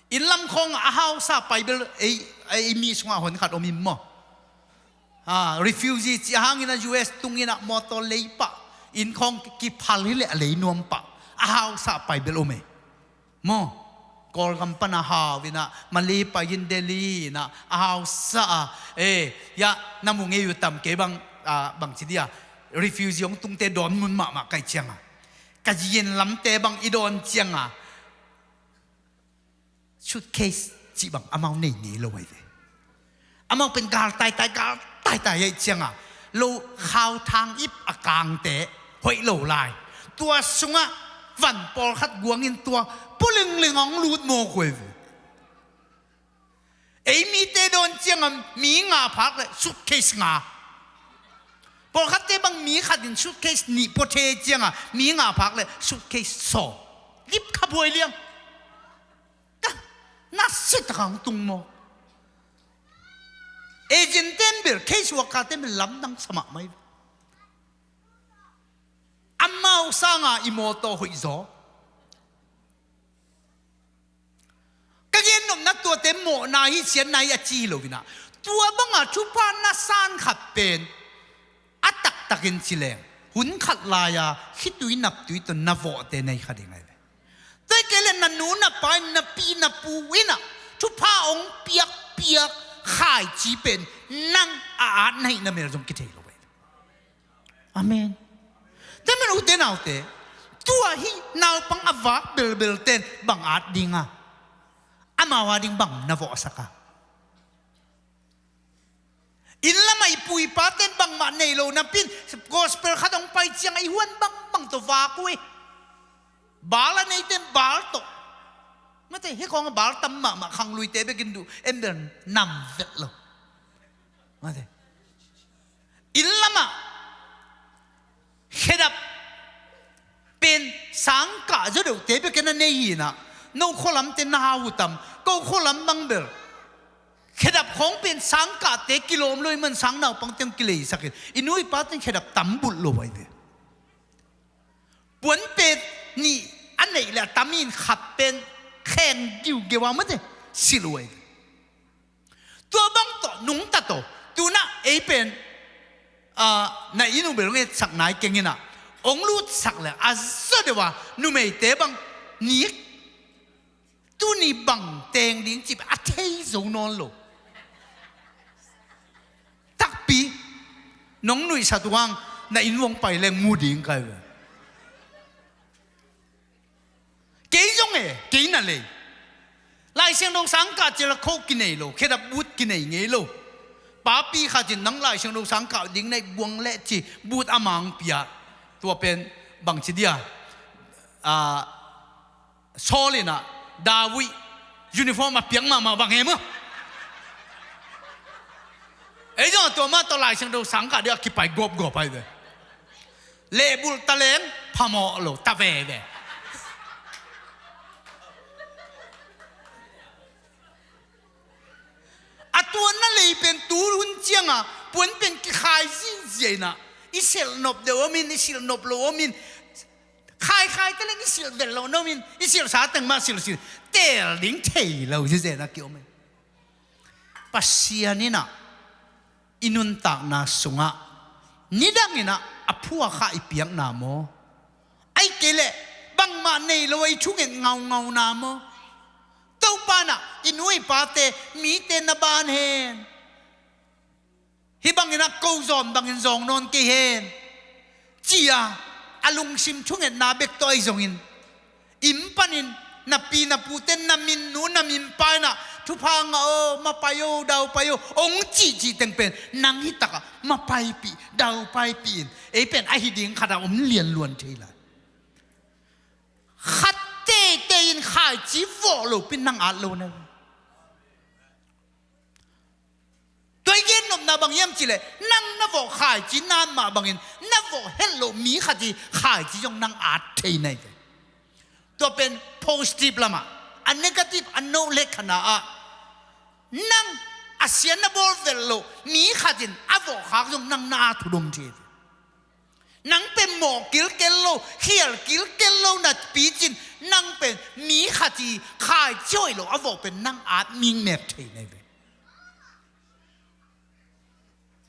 Inn lam khawng a hausa pai bel ei, ei mi sungah hon khat om in maw. Ah, refugee cih hangin a U S tung in ah mawtaw lei pah, inn khawng kiphal hi leh a lei nuam pah, a hausa pai bel om ei. Maw, Kawlgam pan a hau in ah, Malay pai in Delhi in ah, a hausa a, eh, ya, na mu ngei uh tam kei bang, ah, bang ci dia, refugee hong tungte dawn mun mahmah ka hih ciang a. Ka zi inn lamte bang i dawn ciang a, suitcase cih bang amau nei ngei lo ahi ve. Amau pen gal taitai, gal taitai ahih ciang a, lo khau thang ip a kangte hoih lo lai. Tua sungah van pawlkhat guangin tua pulingling hong lut mawk uh ahi ve. Ei mite dawn ciang a mi nga phak leh suitcase nga. Pawlkhatte bang mi khat in suitcase nih pua thei ciang a mi nga phak leh suitcase sawm. Lip kha buai liang. Ka, na sit a kang tung maw? Agent ten bel, case worker ten bel lamdang sa mahmah hi. Amau sanga i mawtaw hoih zaw. Ka gen nopna tuate mawhna hi, siatna hi a ci hi lo in ah, tua banga thupha na san khat pen a taktakin ci leng hun khat lai-a khitui naptui tawh na vawhte na hi kha ding ahi ve. Tua hi kei leh na nu na pa in, na pi na pu in ah thupha hong piakpiak khaici pen nang a at na hihna mel zong kithei lo ve. Amen. Tua manin ute naute, tua hih naupang a vak belbel ten bang at ding a, amau a ding bang na vawhsak a? Inn lamah i pu i pa ten bangmah nei lo napi-in gospel khat hong pai ciang a i huan bangbang tawh vak uh hi. Bal a neite in bal tawh. Mate, hih khawng a bal tam mahmah, khangluite bekin duh, en bel nam vet lo. Mate. Inn lamah khedap pen sangkah zaw deuhte bekin a nei hi in ah, no khualamte na hau uh tam? Ko khualam bang bel khedap khawng pen sangkahte kilawm lo ahih man sang naupangte hong kileisak in, i nu i pate in khedap tam bulh lo ahi ve. Puanpet nih a neih leh a tam in khat pen kheng giugeu a, mate, silh uh ahi ve. Tua bang tawh nungta tawh, tu-in ah ei pen, ah, na inn uh bel hong etsak nai keng in ah, hong lutsak leh a zaw deuh a numeite bang nik, tuni bang teng ding cih a thei zo nawn lo. Takpi, nong nuihsat uh hang na inn uh hong pai leng mu ding ka hi ve. Kei zong e, kei na lei. Lai Siangtho sang kah ciang a coat kinei lo, khedap boot kinei ngei lo. Papi khat in nang Lai Siangtho sang kah ding na hih buang leh ci, boot a mang pia. Tua pen bangci dia, ah, Saul in ah David uniform a piak mahmah bang hi maw. Tua mah tawh Lai Siangtho sang kah dih a kipai gawpgawp ahi ve. Lehbulh ta leng phamawh lo ta veve. A tuanna lei pen tu hun cianga puan pen kikhai zihziah inah, i silh nop deuh om in, i silh nop lo om in, khaikhai ta leng i silh velh lo om in, i silhsa teng mah silhsilh teel ding thei lo zizena ki-om in. Pasian inah i nuntakna sungah nidang inah a phuakha i piakna maw? Ahih kei leh bangmah nei lo a i thunget ngaungauna maw? Topa inah i nu i pate, mite na ban hen. Hih bangin a ko zawm bangin zawng nawn kei hen, ci-a a lungsim thungetna bek tawh ahi zongin, inn panin na pi na pute, na min nu na min pa inah thupha ngah aw, mapai aw, daupai aw hong cihcih teng pen nang hi takah mapaipih, daupaipih in, ei pen ahi ding khatah om lianluan thei lai. Khat teitei in khaici vawh lopi nang at lo na. Tua i gen nopna bang hiam cihleh, nang na vawh khaici nan mah bangin na vawh het loh mi khat i khaici zong nang at thei na hi ve. Tua pen positive lamah, a negative a no le khana ah nang a sia na bawl velh loh mi khat in a vawh khak zong nang na at thudom thei ve. Nang pen mawh kilkel lo, khial kilkel lo na picin, nang pen mi khat i khaici hoih lo a vawh pen nang at mingmek thei na hi ve.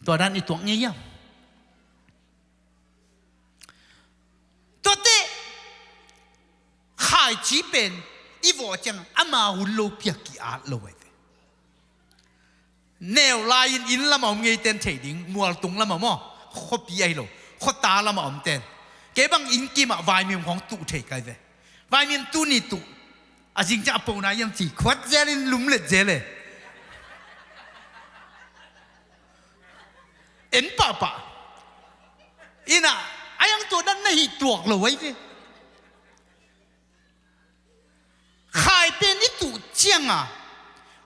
Tua dan i tuak ngei hiam? Tuate khaici pen i vawh ciang ama hun lopi a ki-at lo ahi ve. Neu lai-in inn lamah om ngeiten thei ding, mualtung lamah maw, khuapi ahi lo, khuata lamah omten. Kei bang inn kimah vaimim khawng tuh thei kai ve. Vaimim tuni tuh, a zing ciang a pona hiam ci khuat zelin lumlet zel e. En pahpah. Inah a iang tua dan na hih tuak lo ahi ve. Khai pen i tuh cianga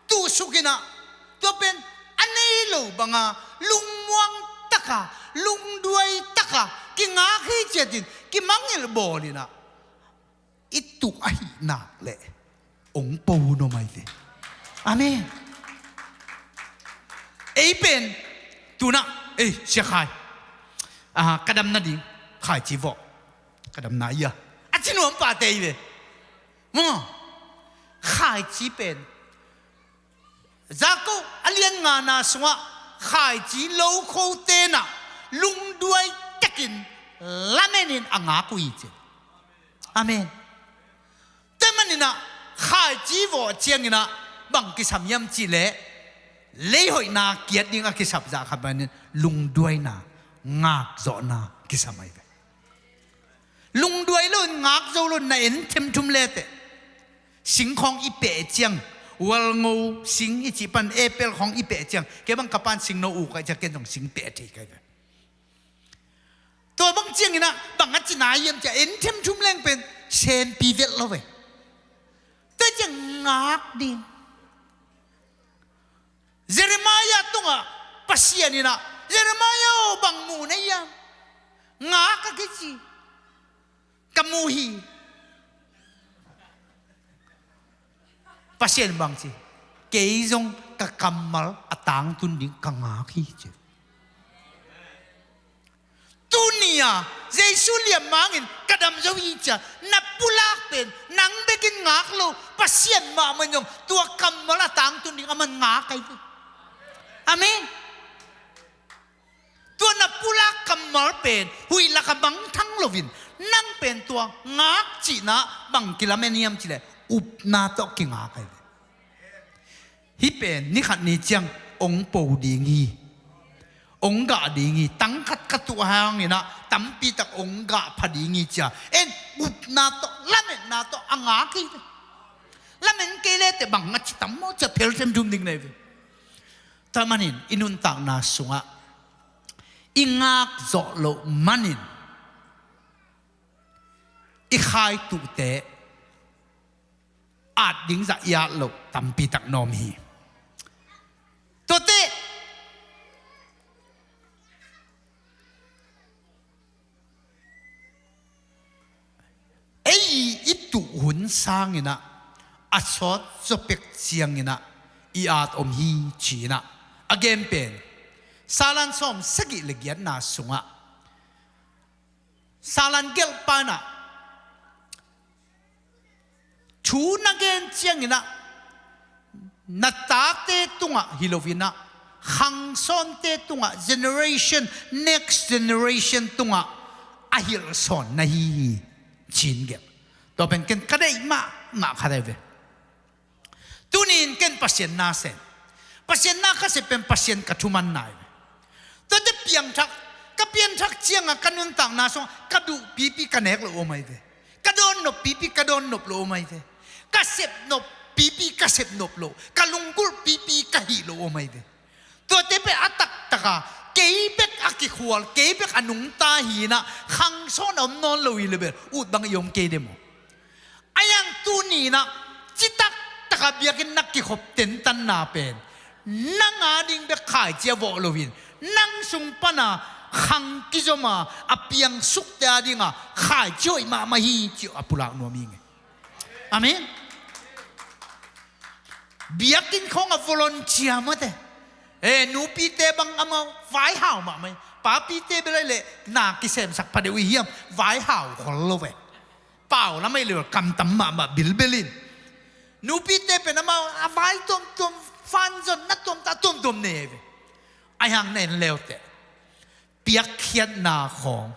tuh suk inah, tua pen a nei lo banga lungmuang taka, lungduai taka kingak hi ciatin kimangngilh bawl inah i tuh ahih nak leh ong po nuam ahi ve. Amen. Ei pen tunah, ei, Sia Khai, ah, ka dam nading khaici vawh, ka dam na ia, a ci nuam pahte hi ve. Maw, khaici pen Jakob a lian ngana sungah khaici lokho tenah lungduai tekin lamenin a ngak uh hi ci. Amen. Tua maninah khaici vawh cianginah bang kisam hiam cihleh, leihoihna kiat ding a kisap zah khat manin lungduaina, ngakzawhna kisam ahi ve. Lungduai loin ngak zo loin na en themthum leteh, singkhawng i peh ciang, walngo sing i cih pan apple khawng i peh ciang, kei bang ka pan singno uh kai ciang ken zong sing peh thei kai ve. Tua bang cianginah bang a cina hiam ciah en themthum leng pen senpi velh lo ve. Tua ciang ngak ding. Jeremiah tungah Pasian inah, Jeremiah aw, bang mu na hiam? Ngak a kici. Ka mu hi. Pasian bang ci? Kei zong ka kammal a tangtun ding ka ngak hi ci. Tuni-a Jesu liammangin ka dam zo hi cia na pulak pen nang bekin ngak lo, Pasian mahmah in zong tua kammal a tangtun ding a man ngak ahi ve. Amen. Tua na pulak kammal pen huih laka mangthang loin nang pen tua ngak cihna bang kilamen hiam cileh upna tawh kingak ahi ve. Hih pen nikhat ni ciang ong po ding hi, ong gah ding hi, tangkhat ka tuh hanginah tampitak ong gah pha ding hi cia en upna tawh lametna tawh a ngak hi. Lamen kei leteh bang a ci tam maw cia phelthem dum ding nei ve. Tua manin i nuntakna sungah i ngak zawh loh manin i khaituhte at ding zah i at loh tampitak na om hi. Tuate tuh hun sanginah a sawt zawpek cianginah i at om hi cinah a gen pen Salan sawm sagih le giatna sungah Salan gelhpa inah thu na gen cianginah na tate tungah hi loinah khangsawnte tungah generation, next generation tungah a hilhsawn na hi hi cin gelh. Tua pen ken ka deih mahmah khat ahi ve. Tuni in ken Pasian na sem. Pasian na ka sem pen Pasian ka thuman nai ve. Tuate piangthak, ka pianthak cianga ka nuntakna sungah ka duh pipi ka nek lo om ahi ve. Ka dawn nop pipi ka dawn nop lo om ahi ve. Ka sep nop pipi ka sep nop lo, ka lunggulh pipi ka hih lo om ahi ve. Tuate pen a taktaka kei bek a kikhual, kei bek a nungta hinah khangsawn a om nawn lo hi le bel ut bang i om kei de maw? A yang tuninah citak taka biakinn na kikhop tentanna pen nang a ding bek khaici a vawh loin nang sung pana khang kizoma a piangsukte a dinga khaici hoih mahmah hi ci a pulak nuam hi ngei. Amen. Biakinn khawng a volunteer mate. E, nupite bang amau vaihau mahmah hi. Papite bel ahi leh na kisemsak pha deuh i hiam? Vaihau khol lo ve. Pau lam ahi leh kamtam mahmah bilbel in. Nupite pen amau a vai tuamtuam, fanzon na tuamta tuamtuam nei ahi ve. Ahi hang na en leuteh piakkhiatna khawng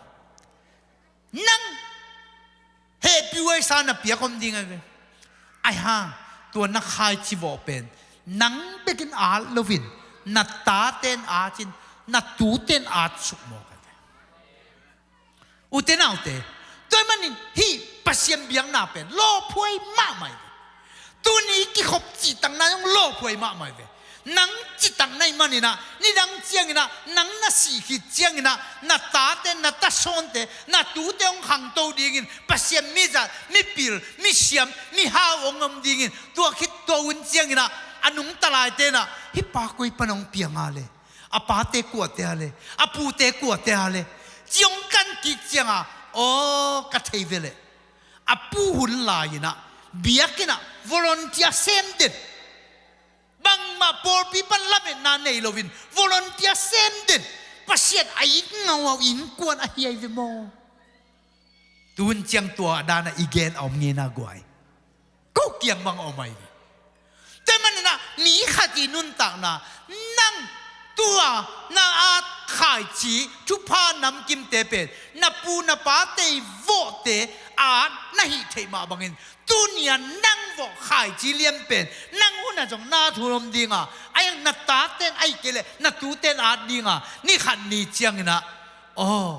nang hehpih huaisa na piak om ding ahi ve. Ahi hang tua na khaici vawh pen nang bekin at loin na taten at in, na tuten at suk mawk ahi ve. Ute naute, tua ahih manin hih Pasian biakna pen lawphuai mahmah hi ve. Tuni kikhop cihtakna zong lawphuai mahmah hi ve. Nang cihtakna ahih maninah nidang cianginah nang na sih khit cianginah na tate, na tasawnte, na tute hong khangto dingin Pasian mizat, mipil, misiam, mihau hong om dingin tua khit tua hun cianginah a nungta laitenah hih pa koi pan hong piang a le, a pate kuate a le, a pute kuate a le, ci hong kan kik cianga, aw, ka thei ve leh a pu hun lai-inah biakinnah volunteer sem den. Bangmah pawlpi pan lametna nei loin volunteer sem den. Pasian a it ngau a innkuan ahi ahi ve maw? Tun ciang tua a dana i gen a om ngeina guai. Ko kiang bang a om ahi ve. Tua maninah mi khat i nuntakna nang tua na at khaici thupha namkimte pen na pu na pate i vawhte at na hih theih mah bangin tunia nang vawh khaici lian pen nang hunah zong na thu om dinga, a yang na taten ahi kei leh na tuten at dinga, ni khat ni cianginah aw,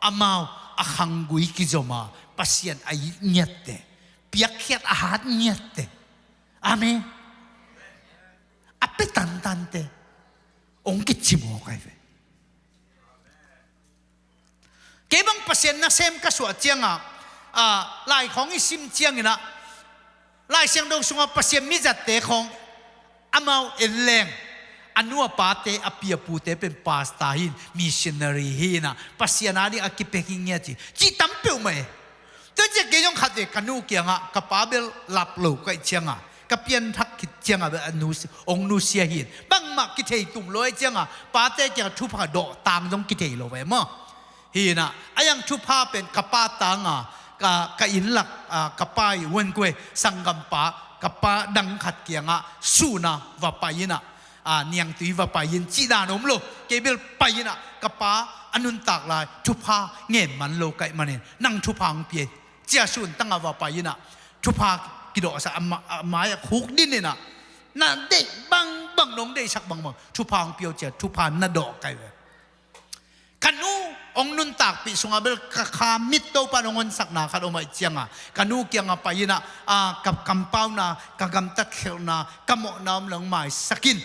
amau a khanggui kizoma Pasian a it ngiatte, piakkhiat a hat ngiatte. Amen. A pia tantante hong kici mawk ahi ve. Kei bang Pasian nasem ka suah cianga, a, lai khawng i sim cianginah Lai Siangtho sungah Pasian mizatte khawng amau en leng a nu a pate, a pi a pute pen pastor hi-in, missionary hi-inah Pasian a ding a kipek hi ngia ci, ci tam peuhmah e. Tua ciah kei zong khatvei ka nu kiangah ka pa bel lap lo ka hih cianga, ka pianthak khit cianga bel a nusia, hong nusia hi-in bangmah kithei tum lo ahih cianga pate kiangah thupha dawh tang zong kithei lo ve maw? Hi-inah a yang thupha pen ka pa tanga, ka, ka innlak, a, ka pa i uankuai sanggampa ka pa dang khat kiangah suna va pai-inah, a, niangtui va pai-in cih dan om lo. Kei bel pai-inah ka pa a nuntak lai thupha ngen man lo ka hih manin nang thupha hong pia hi, cia sun tangah va pai-inah thupha kidawhsak a ma-, a mai-ah khuk dininah na deih bangbang, nong deihsak bangbang thupha hong pia o cia thupha na dawh ka hi ve. Ka nu hong nuntakpih sungah bel ka kha mit Topa in hong honsakna khat om ahih cianga ka nu kiangah pai-inah, a, ka kampauna, ka gamtat khelhna, ka mawhna om leh hong maisak in.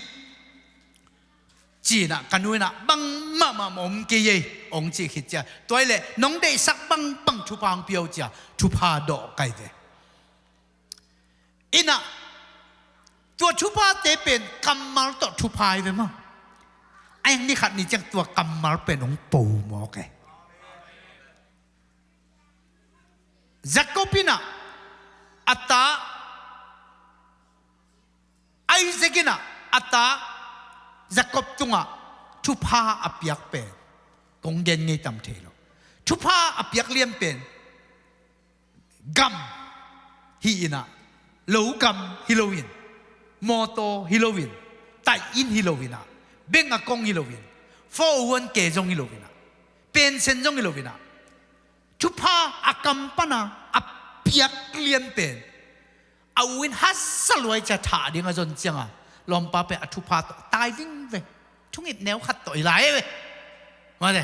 Ci-inah ka nu inah bang mahmah om kei ei hong cih khit cia, tua hileh nong deihsak bangbang thupha hong pia o cia thupha dawh ka hi ve. Inah tua thuphate pen kammal tawh thupha hi ve maw? A yang ni khat ni ciang tua kammal pen hong po mawk e. Jacob inah A ta Isaac in ah a ta Jacob tungah thupha a piak pen kong gen ngei tam thei lo. Thupha a piak lian pen gam hi in ah, lo gam hi loin, mawtaw hi loin, taih inn hi loin ah, bank account hi loin, four oh one K zong hi loin ah, pension zong hi loin ah, thupha a kam pana a piak lian pen a u in hasa luai cia thah ding a zon cianga lawmpa pen a thupha tawh tai vingveng. Thungip neu khat tawh i lai ve. Mate,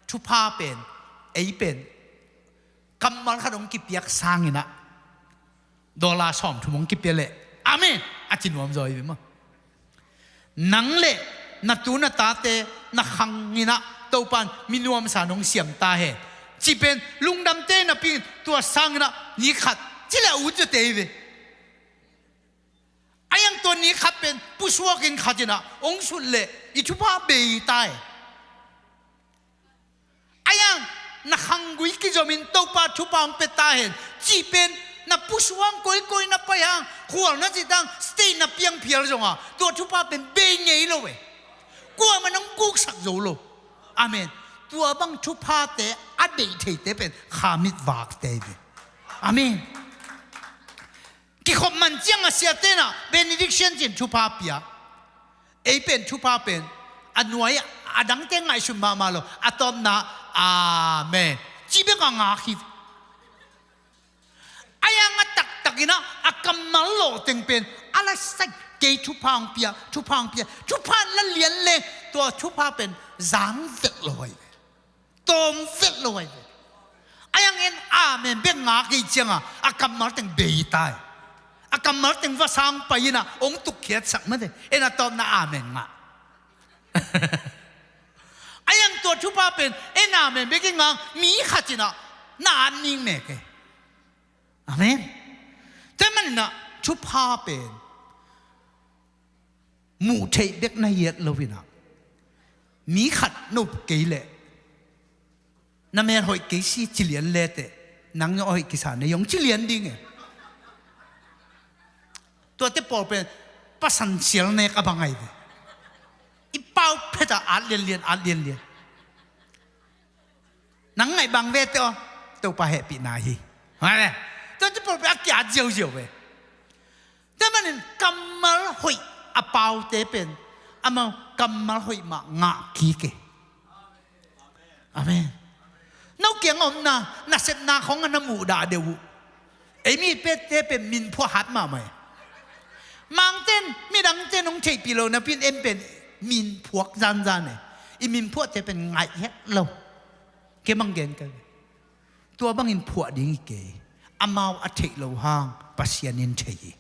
thupha pen, ei pen kammal khat hong kipiak sangin ah dollar sawmthum hong kipia leh, amen, a ci nuam zaw hi ve maw? Nang le na tu na tate na khang in ah Topan mi nuamsa nong siam ta hen, ci pen lungdamte napi in tua sangin ah ni khat ci leh a ut zaw te hi ve. A iang tua ni khat pen pusuak in khat in ah hong sut leh i thupha bei ta e. A iang na khanggui kizomin Topa thupha hong pia ta hen, cih pen na pusuang koikoi na pai hang, khual na cih tang, state na piang phial zonga tua thupha pen bei ngei lo e. Kuamah nong kuksak zo lo. Amen. Tua bang thuphate a deih theite pen khamit vakte hi ve. Amen. Kikhop man ciang a siate in ah benediction cin thupha pia. Ei pen thupha pen a nuai a dangte ngaihsun mahmah lo. A tawpna, amen, ci bek a ngak hi. A iang a taktak in ah a kammal lawh teng pen a la sai, kei thupha hong pia, thupha hong pia, thupha la lian le tua thupha pen zang vet lo hi ve. Tawm vet lo ahi ve. A iang en amen bek ngak hi cianga a kammal teng bei tai. A kammal teng vasang pai in ah hong tukkhiatsak mate. En a tawpna amen ngah. A iang tua thupha pen en amen bek i ngak mi khat in ah na at ning mek e. Amen. Tua manin ah thupha pen muh theih bek na hiat lo in ah, mi khat na up kei leh na mel hoih kei si ci lian leteh, nang a hoih kisa na hi hong ci lian ding e. Tuate pawl pen pasan sial nek a bang ahi ve. I pau phet a at lianlian, at lianlian. Nang ngaih bang vete aw, Topa hehpihna hi. Mate, tuate pawl pen a ki-at ziauziau ve. Tua manin kammal hoih a paute pen amau kammal hoih mah ngah kik e. Amen. No kiang a omna nasepna khong a na muhdah deuh uh. Ei mi pette pen minphuah hat mahmah e. Mangten midangte nong theihpih lo napi in en pen minphuak zanzan e. I minphuahte pen ngaih het lo. Kei mang gen ka ve. Tua bangin phuah ding hi kei. Amau a theih lo hang Pasian in thei hi.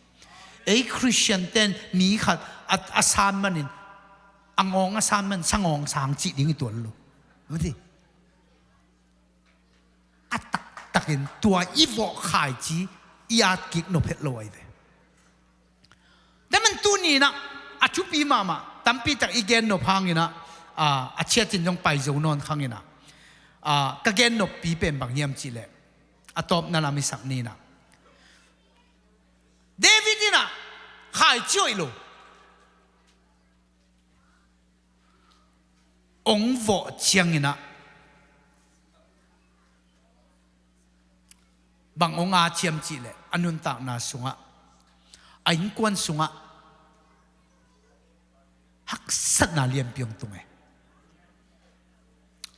Ei Khristian ten mi khat a, a san manin, a ngawng a san manin sangawng sang cih ding hi tuan lo. Mati. A taktakin tua i vawh khaici i at kik nop het lo ahi ve. Tua man tuni in ah a thupi mahmah tampi tak i gen nop hangin ah, a, a ciatin zong pai zo nawn khangin ah, a, ka gen noppi pen bang hiam cihleh, a tawpna lam i sak ni in ah, David in ah khaici hoih lo hong vawh ciangin ah bang hong at hiam cihleh, a nuntakna sungah, a innkuan sungah haksatna lianpi hong tung e.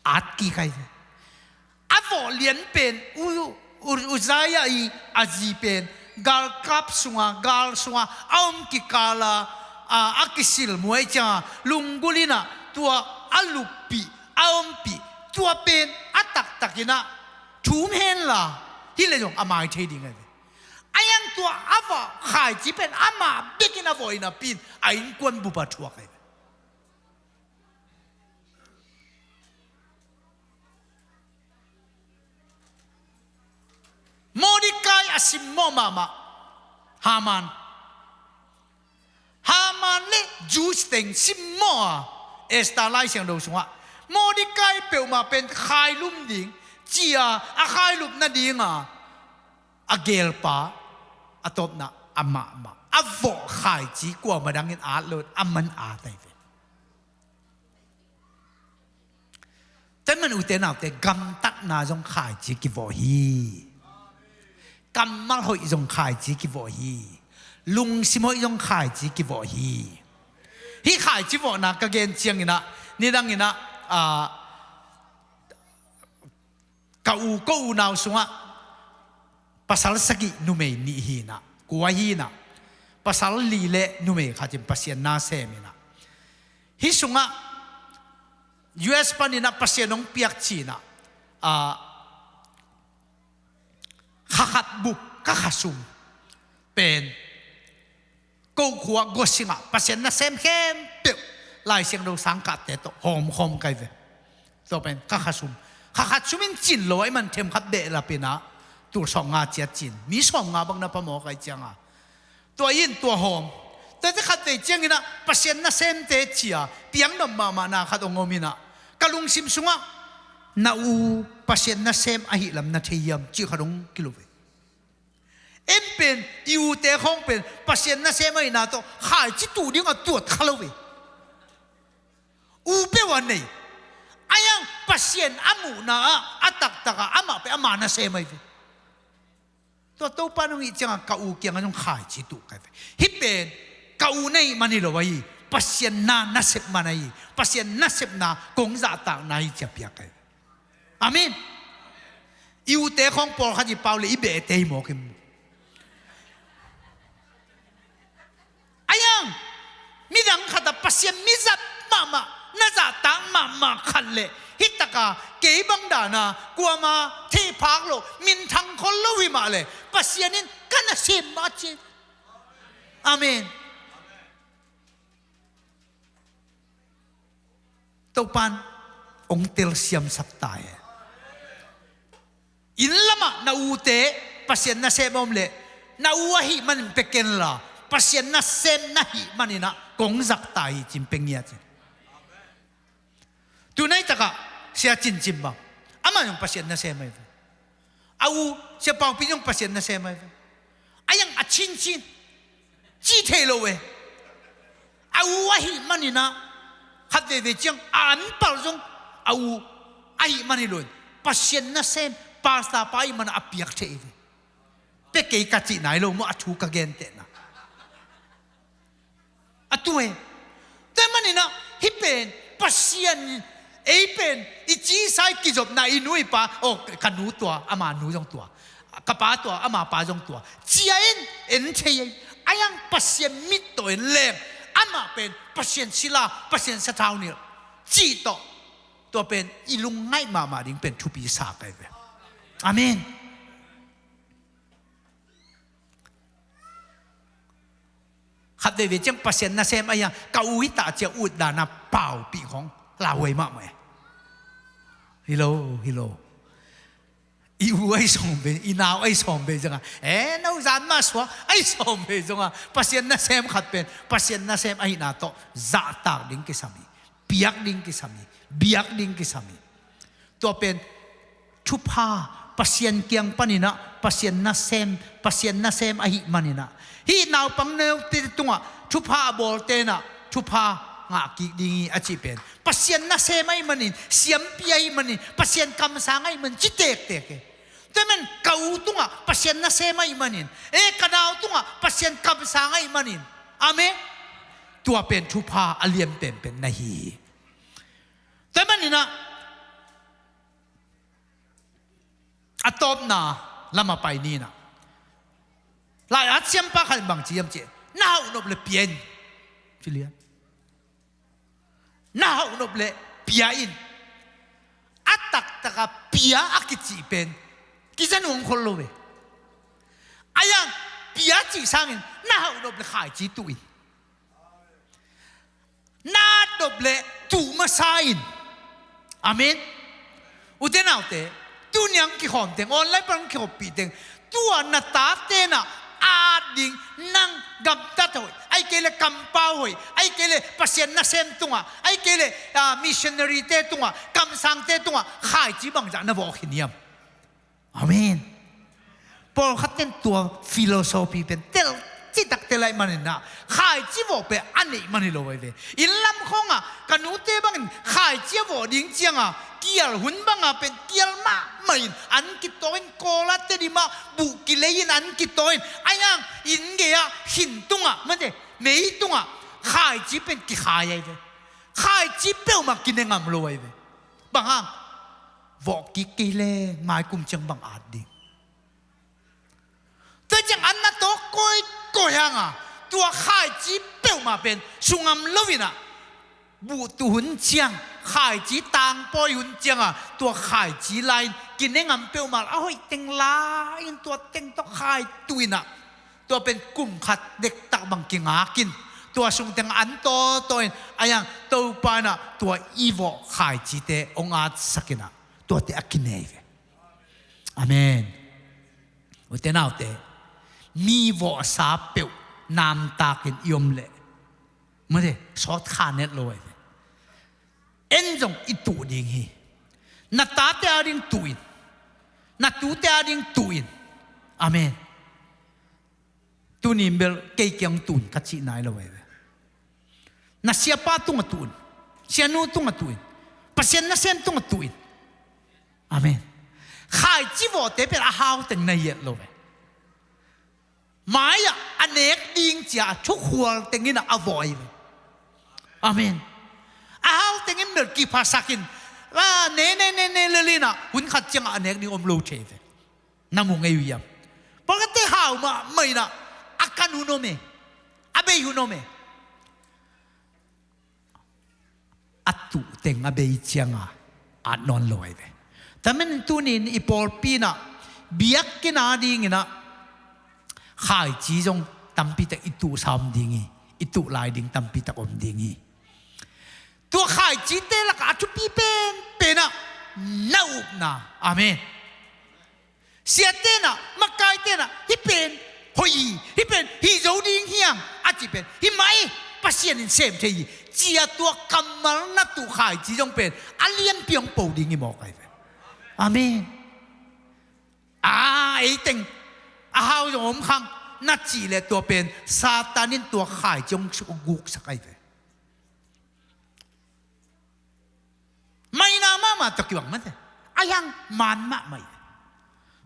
At kik ahi ve. A vawh lian pen U-, U-, Uzziah i a zi pen galkap sunga, gal sunga a om kikala, a, a kisil muai cianga lunggulh in ah tua a luppih, a ompih, tua pen a taktakin ah thum henla, hi leh zong a mai thei ding ahi ve. A iang tua a vawh khaici pen amah bekin a vawh in a pin a innkuan bup a thuak ahi ve. Mordecai a simmawh mahmah Haman. Haman le Jews teng simmawh a, Esther Lai Siangtho sungah Mordecai peuhmah pen khailum ding ci-a, a khailup nadinga a gelpa A tawpna, amah mah a vawh khaici kuamah dangin at lo, aman at ahi ve. Tua ahih man ute naute, gamtatna zong khaici kivawh hi. Kammal hoih zong khaici kivawh hi. Lungsim hoih zong khaici kivawh hi. Hih khaici vawhna ka gen cianginah, nidang inah, ah, ka u, ka unau sungah pasal sagih, numei nih hinah, kua hinah, pasal li le numei khatin Pasian na sem inah, hih sungah U S paninah Pasian hong piak cinah, ah, kha khat bup, ka khasum pen, ko khua guasingah Pasian nasem khempeuh Lai Siangtho sangkahte tawh hawmkhawm kai ve. Tua pen ka khasum, kha khat sum in cin lo ahih man themkhat behlap inah tul sawmnga ciat cin, mi sawmnga bang na phamawh kai cianga. Tua in tua hawm. Tuate khatvei cianginah Pasian nasemte cia piangdom mahmahna khat hong om inah, ka lungsim sungah, na u Pasian nasem ahih lam na thei hiam, cih khat hong kilo ve. En pen, i ute khawng pen Pasian nasem ahihna tawh khaici tuh dingah tuat kha lo ve. U peuh a nei. Ahi hang Pasian a muhna ah a taktakah amah pen ama nasem ahi ve. Tua Topa nong hih ciangah ka u kiangah zong khaici tuh kai ve. Hih pen ka u na hih man hi lo ahi, Pasian na nasep man ahi. Pasian nasepna kong zahtakna hi ci-a piak kai ve. Amen. I ute khawng pawlkhat i pau le i behte hi mawk hi mu. Ahi hang midang khatah Pasian mizat mahmah, na zahtak mahmah khat le hih taka kei bang dana kuama theiphak lo, minthang khol lo hi mah le Pasian in ka nasem mah ci. Amen. Topan hong telsiamsak ta e. Inn lamah na ute Pasian nasem a om leh, na u ahih manin pia kenla, Pasian nasem na hih maninah kong zahtak hi ci-in pia ngiat in. Tunai takah Sia Cin Cin bang, amah zong Pasian nasem ahi ve. A u Sia Paupi zong Pasian nasem ahi ve. Ahi hang a cincin cih thei lo e. A u ahih maninah khat veivei ciang a anpal zong a u ahih man hi lo in, Pasian nasem pastor pa ahih manah a piak thei ve. Pia kei ka cih nai lo maw, a thu ka gentehna. A tu e. Tua ahih maninah hih pen Pasian, ei pen i cisa i kizopna, i nu i pa, aw, ka nu tua, ama nu zong tua, ka pa tua, ama pa zong tua, ci-a en, en thei ei. Ahi hang Pasian mit tawh en leng, amah pen Pasian sila, Pasian sathau nilh cih tawh, tua pen i lungngaih mahmah ding pen thupi sa kai ve. Amen. Khat veivei ciang Pasian nasem ahi a, ka u hi ta cia ut dana paupih khong lauhuai mahmah e. Hi lo, hi lo. I u ahi sawm ve, i nau ahi sawm ve cianga, e, no zan mah sua ahi sawm ve cianga, Pasian nasem khat pen Pasian nasem ahihna tawh zahtak ding kisam hi. Piak ding kisam hi. Biak ding kisam hi. Tua pen thupha, Pasian kiang paninah Pasian nasem, Pasian nasem ahih maninah, hih naupang neute tungah thupha a bawltenah thupha ngah kik ding hi a cih pen Pasian nasem ahih manin, siampi ahih manin, Pasian kamsang ahih manin ci tektek e. Tua ahih man ka u tungah Pasian nasem ahih manin, e, ka nau tungah Pasian kamsang ahih manin, amen, tua pen thupha a lian penpen na hi hi. Tua ahih maninah a tawpna lamah pai ninah, lai-at siampa khat in bang ci hiam cih, na hauh nop le pia in, ci lian. Na hauh nop le pia in. A taktaka pia a kicih pen kiza nuam khol lo ve. Ahi hang pia cih sangin na hauh nop le khaici tuh in. Na nop le tuh masa in. Amen. Ute naute, tuni hong kikhawm teng, online pan hong kikhoppih teng, tua na tate na at ding, nang gamtat hoih, ahih kei le kampau hoih, ahih kei le Pasian nasem tungah, ahih kei le, ah, missionary-te tungah, kamsangte tungah khaici bangzah na vawh khin hiam? Amen. Pawlkhat ten tua philosophy pen tel citak tel ahih manin ah, khaici vawh pen a neih man hi lo ahi ve. Inn lam khawngah ka nute bangin khaici a vawh ding cianga kial hun banga pen kial mahmah in an kitawi in, Kawl ah, Tedim ah buh kilei in an kitawi in, a hiang inn gei ah khin tungah, mate, mei tungah khaici pen kikhai ahi ve. Khaici peuhmah kine ngam lo ahi ve. Bang hang? Vawh kik kei leng mai kum ciang bang at ding. Tua ciang an na tawk kawikawi hanga tua khaici peuhmah pen sungam lo inah, buh tuh hun ciang, khaici tangpawi hun cianga tua khaici lai-in kine ngam peuhmah a hoih teng lai-in tua teng tawh khai tuh inah, tua pen kum khat dektak bang kingakin, tua sung teng an tawtawi in a hiang Topa inah tua i vawh khaicite hong atsak inah, tuate a kinei ve. Amen. Ute naute, mi vawhsa peuh namtakin i om leh, mate, sawt kha net lo ahi ve. En zong i tuh ding hi. Na tate a ding tuh in. Na tute a ding tuh in. Amen. Tuni in bel kei kiang tuh in ka cih nai lo ahi ve. Na siapa tungah tuh in. Sianu tungah tuh in. Pasian nasem tungah tuh in. Amen. Khaici vawhte pen a hau teng na hiat lo ve. Mai-ah a nek ding cia a thukhual tengin a vawh ahi ve. Amen. A hau tengin bel kiphasakin, a ne ne ne ne lel inah hun khat ciangah a nek ding om lo thei ve. Na mu ngei uh hiam? Pawlkhatte hau mahmah inah a kan hun om e. A bei hun om e. A tuh teng a bei cianga at nawn lo ahi ve. Tua manin tuni in i pawlpi inah biakinn a ding inah khaici zong tampitak i tuhsa om ding hi. I tuh lai ding tampitak om ding hi. Tua khaicite lakah a thupi penpen ah na upna. Amen. Siate inah, makaite inah, hih pen hoih hi, hih pen hih zo ding hiam a cih pen, hih mah hi, Pasian in sem thei hi, ci-a tua kammal na tuh khaici zong pen a lianpi hong po ding hi mawk ahi ve. Amen. A, ei teng a hau zong om khang na cih leh tua pen Satan in tua khaici hong guksak ahi ve. Maina mahmah tawh kibang mate. A hiang man mahmah hi.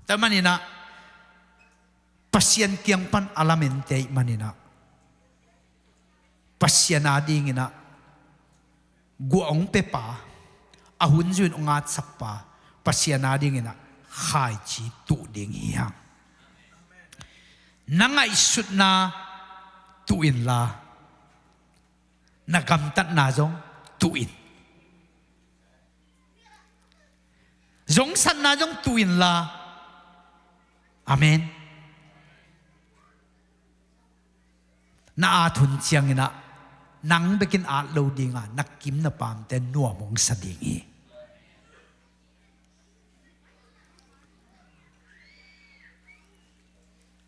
Tua maninah Pasian kiang pan a lamente ahih maninah Pasian a dinginah guah hong pepa, a hun zui in hong atsakpa Pasian a dinginah khaici tuh ding hi hang. Na ngaihsutna tuh inla na gamtatna zong tuh in. Zongsatna zong tuh inla. Amen. Na at hun cianginah nang bekin at lo dinga na kim na pamte nuam hong sa ding hi.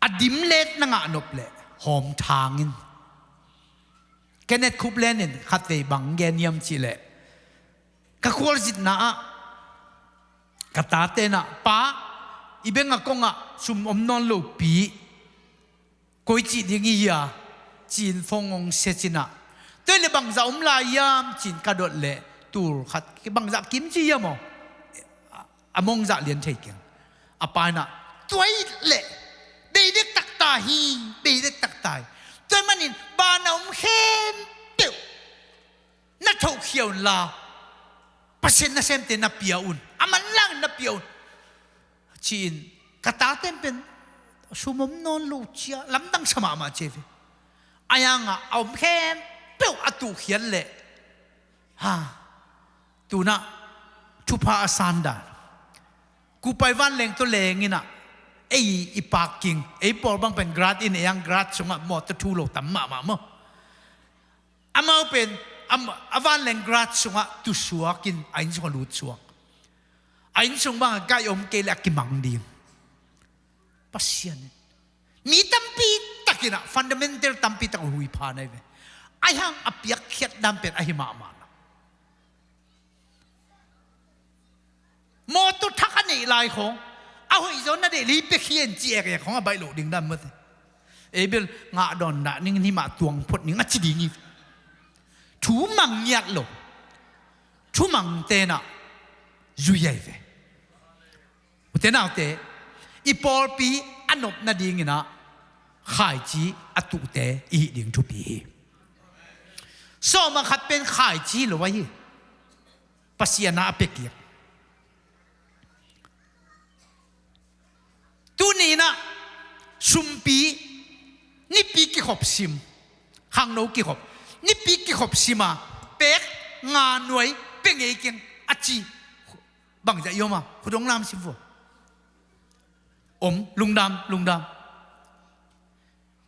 A dimlet na ngah nop leh hawm thangin. Kenneth Copeland in khatvei bang gen hiam cihleh, ka khualzitna ah ka tate inah, "Pa, i beng a kongah sum om nawn lopi, koi cih ding i hia?" ci-in phone hong sia cinah, "Tua hileh bangzah om lai hiam?" ci-in ka dot leh tul khat, "Bangzah kim ci hiam aw?" A mongzah lian thei keng. A pa inah, "Tua hileh bei dektak ta hi, bei dektak ta hi. Tua ahih manin ban a om khempeuh na thohkhia unla Pasian nasemte na pia un, a manlangin na pia un," ci-in ka tate in pen sum om nawn lo cia lamdang sa mahmah ci hi ve. A hiangah a om khempeuh a tuhkhiat leh, ha, tunah thupha a sandan, kupai vanleng tawh lenginah ei i parking, ei pawl bang pen garage in, ei ang garage sungah mawtaw thu lo tam mahmah maw. Amau pen a, a vanleng garage sungah tusuakin a inn sungah lutsuak. A inn sung bangah gai om kei leh a kimang ding. Pasian in mi tampi takinah fundamental tampi tak uh huipha nai ve. A hiang a piakkhiat dan pen ahi mahmah lo. Mawtaw thak a neih lai khawng A hoih zaw na deih lei pia khia in ci ekek khong a baih loh ding dan mate. Ei bel ngah dawn dah ning, himah tuang phot ning a ci ding hi. Thu mang ngiat lo. Thu mang tenah zui ahi ve. Ute naute, i pawlpi a nop nadingin ah khaici a tuhte i hih ding thupi hi. Sawm a khat pen khaici lo ahi. Pasian a a pia kik. Tuni in ah sumpi nipi kikhop sim, khangno kikhop, nipi kikhop sim a pek nga nuai pia ngei keng a ci. Bangzah i om a, khut hong lam sim vua. Om, lungdam, lungdam.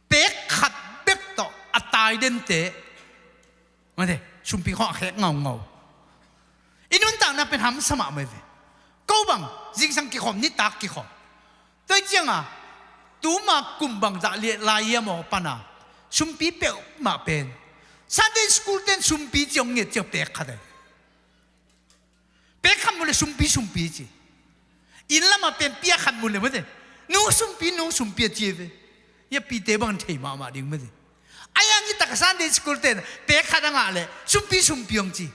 Pek khat bek tawh a tai dente. Mate, sumpi khawng a khek ngaungau. I nuntakna pen hamsa mahmah ve. Ko bang, zingsang kikhawm, nitak kikhawm. Tua hi cianga, tuma kum bangzah liah lai hiam aw pana sumpi peuhmah pen. Sunday school ten sumpi ci hong nget ciang pek khat ahi. Pek khat mu le sumpi, sumpi ci. Inn lamah pen pia khat mu le mate, nu sumpi, nu sumpi a ci ve. Hia pite bang thei mahmah ding mate. A yang i tak a Sunday school ten pek khat a ngah le sumpi, sumpi hong ci.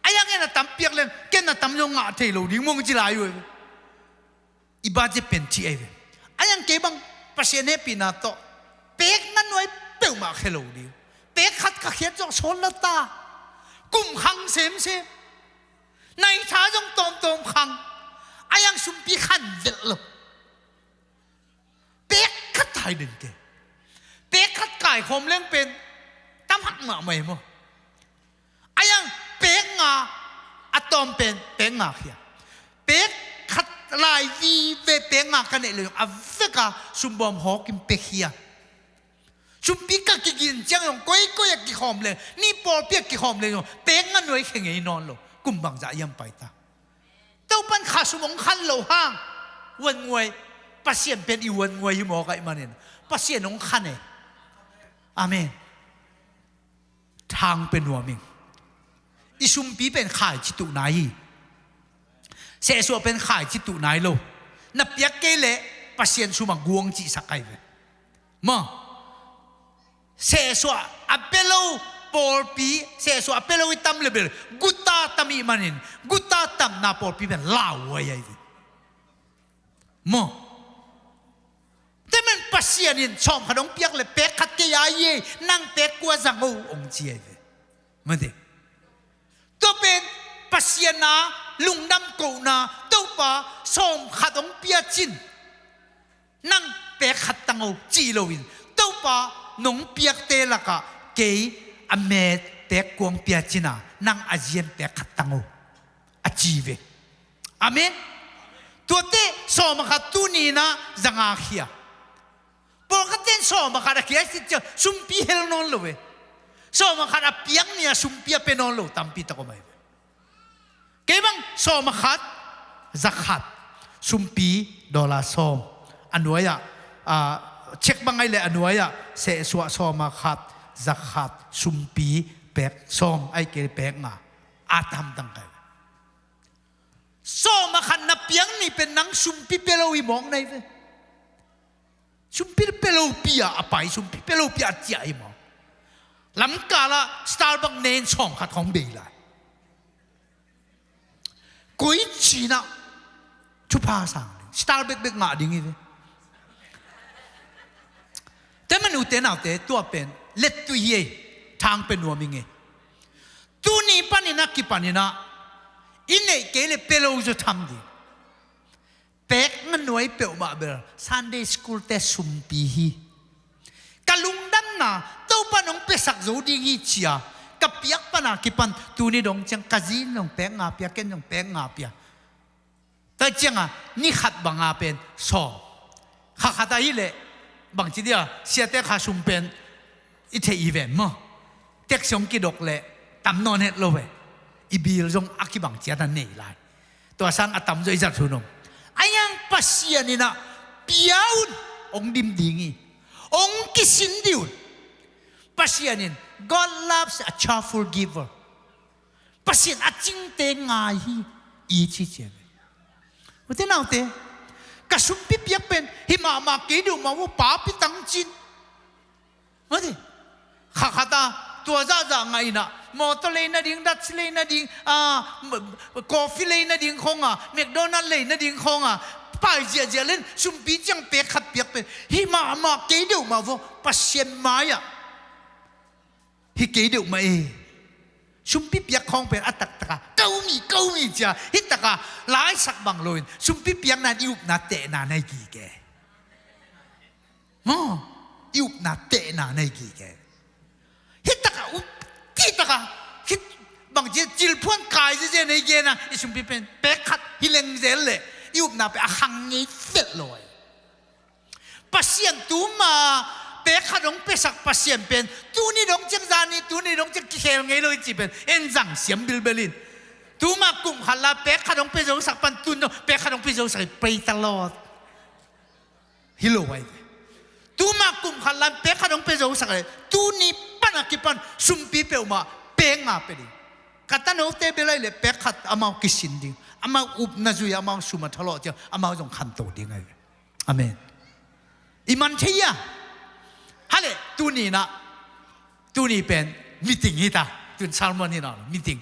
A yang en a tam piak leng ken a tam zong ngah thei lo ding mong ci lai uh ve. I budget pen ci ahi ve. A yang kei bang Pasian hehpihna tawh pek nga nuai peuhmah khia lo ding. Pek khat ka khiat zawh sawn la ta. Kum khang semsem. Nai tha zong tawmtawm khang. A yang sumpi khan velh lo. Pek khat hai den ke. Pek khat kaikhawm leng pen tam hak mahmah hi maw. A yang pek nga a tawm pen pek nga khia. Pek khat lai vive pek nga ka neih le zong a veka sumbawm hawkin pek khia. Sumpi ka kigin ciang zong koikoi a kikhawm le, ni pawlpi a kikhawm le zong pek nga nuai khia ngei nawn lo. Kum bangzah hiam paita. Topan kha sum hong khan lo hang. Uannguai. Pasian pen i uannguai hi mawk ahih manin Pasian hong khan e. Amen. Thang pe nuam ing. I sumpi pen khaici tuh nai hi. Sehsuah pen khaici tuh nai lo. Na piak kei leh Pasian sumah guang cihsak ahi ve. Maw. Sehsuah a pia lo pawlpi, sehsuah a pia lo i tam le bel guta tam ih manin guta tamna pawlpi pen lauhuai ahi ve. Maw. Temen Pasian in sawm khat hong piak le pek khat kei a ei, nang pek kua zang o hong ci ahi ve. Mate. Tua pen Pasian a lungdam kohna, Topa sawm khat hong pia cin nang pek khat tang o ci loin, Topa nong piakte lakah kei a met pek kuang pia cina nang a zian pek khat tang o a ci ve. Amen. Tuate sawm a khat tuni inah zanga khia. Pawlkhatten sawm a khat a khia sit ciang sumpi hel nawn lo ve. Sawm a khat a piak ni a sumpi a pe nawn lo tampi tak om ahi ve. Kei bang sawm a khat, za khat, sumpi dollar sawm. A nuai-ah, ah, cheque bang ai le a nuai-ah sehsuah sawm a khat, za khat, sumpi pek sawm ai kei pek nga. A tamtang kai. Sawm a khat na piak ni pen nang sumpi pe lo hi mawk nai ve. Sumpi pe lo pi-a a pai, sumpi pe lo pi-a a ciah hi mawk. Lamkalah Starbucks nen sawm khat khawng bei lai. Koi cinah thupha sang ding. Starbucks bek ngah ding hi ve. Te manu te naute tua pen lettui hi ei, thang pe nuam ing ei. Tuni panin a kipanin ah i neih kei le pe lo zaw tham ding. Pek nga nuai peuhmah bel Sunday school te sumpi hi. Ka lungdamna Topa nong pesak zo ding hi cia ka piak pana kipan tuni dong ciang ka zin zong pek nga pia, ken zong pek nga pia. Tua cianga ni khat banga pen sawm. Kha khat ahi leh bangci dia siate kha sum pen i theih hi ven maw. Taxi hong kidok leh tam nawn het lo ve. I bill zong a kibang ciat a nei lai. Tua sang a tamzaw i zat hun om. A yang Pasian inah pia un hong dim ding hi. Hong kisin dih un. Pasian in, God loves a cheerful giver. Pasian a cingte ngai hi i ci cian. Ute naute, Ka sumpi piak pen hih mahmah kei deuh mah vo, papi tangcin. Mati. Kha khat a tua zahzah ngah in ah, mawtaw lei nading, datsi lei nading, ah, m-, coffee lei nading khawng a, McDonald lei nading khawng a, pai ziahziah len, sumpi ciang pek khat piak pen hih mahmah kei deuh mah vo, Pasian mai-ah hih kei deuh mah e. Sumpi piak khawng pen a taktak a, "Ka um hi, ka um hi," ci a, hih tak a laisak bang loin sumpi piakna in i upna tehna na hi gige. Maw, i upna tehna na hi gige. Hih tak a up, hih tak a, hih bang ci a, cilphuan kai ziahziah na hi gige na, i sumpi pen pek khat hi leng zel leh i upna pen a khang ngei vet lo hi. Pasian tuma pek khat hong piasak Pasian pen tuni dong ciang zani, tuni dong ciang kikhel ngei lo hi ci pen en zang siam bilbel in. Tuma kum khat la pek khat hong pia zosak pan tun dong pek khat hong pia zosak hi, praise the Lord. Hi lo ahi ve. Tuma kum khat la pek khat hong pia zosak hi, tuni pan a kipan sumpi peuhmah pek nga pia ding. Ka tanote bel ahih leh pek khat amau kisin ding, amau upna zui, amau sum a thalawh ciang amau zong khanto ding ahi ve. Amen. I man thei a. Hale, tuni na, tuni pen meeting hi ta. Tun sermon hi na, meeting.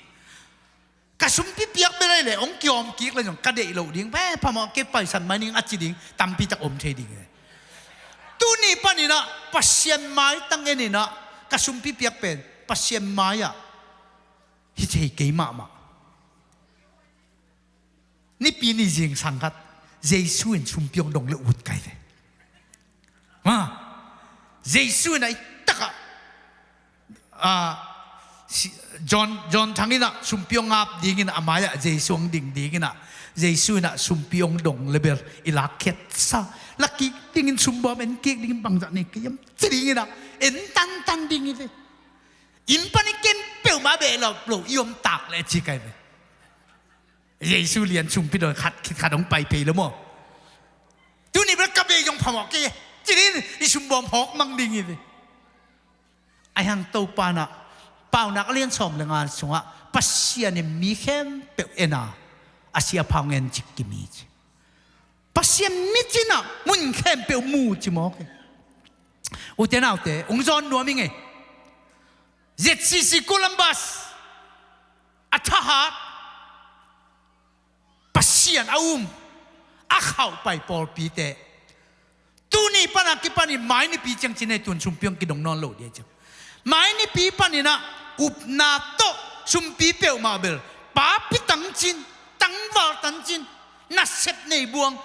Ka sumpi piak bel ahih leh hong kiawm kik leh zong ka deih loh ding, "Pe, phamawh kei, paisan mai ning," a ci ding tampi tak om thei ding hi. Tuni panin ah Pasian maitang en in ah, ka sumpi piak pen Pasian mai-ah hi thei kei mahmah. Nipi ni zingsang khat Jesu in sumpi hong dong leh ut kai ve. Ha? Jesu in a i tak a, ah, si-, John, John Thang in ah sumpi hong ap dingin a mai-ah Jesu hong ding dingin ah, Jesu in ah sumpi hong dong leh bel i lak khiatsa, lak kik dingin, sumbuam en kik dingin, bangzah nei kei hiam ci dingin ah en tantan ding hi ve. Inn panin ken peuhmah beh lo, lo i om tak leh ci kai ve. Jesu lian sumpi dawi khat khit khat hong pai phei lo maw. Tuni bel ka bei zong phamawh kei ci ding, i sumbuam hawk mang ding hi ve. Ahi hang Topa in ah Paunak a lian sawm leh nga sungah Pasian in mi khempeuh en a, a sia a phau ngen cik kim hi ci. Pasian mit in ah mun khempeuh mu ci mawk hi. Ute naute, hong zawn nuam ing ei. Z C C Columbus a thahat, Pasian a um, a khauhpai pawlpite, tuni pan a kipanin mai nipi ciang ci nei, tun sumpi hong kidong nawn lo ding hi ciang. Mai nipi panin ah upna tawh sumpi peuhmah bel papi tangcin, tangval tangcin, nasep nei buang,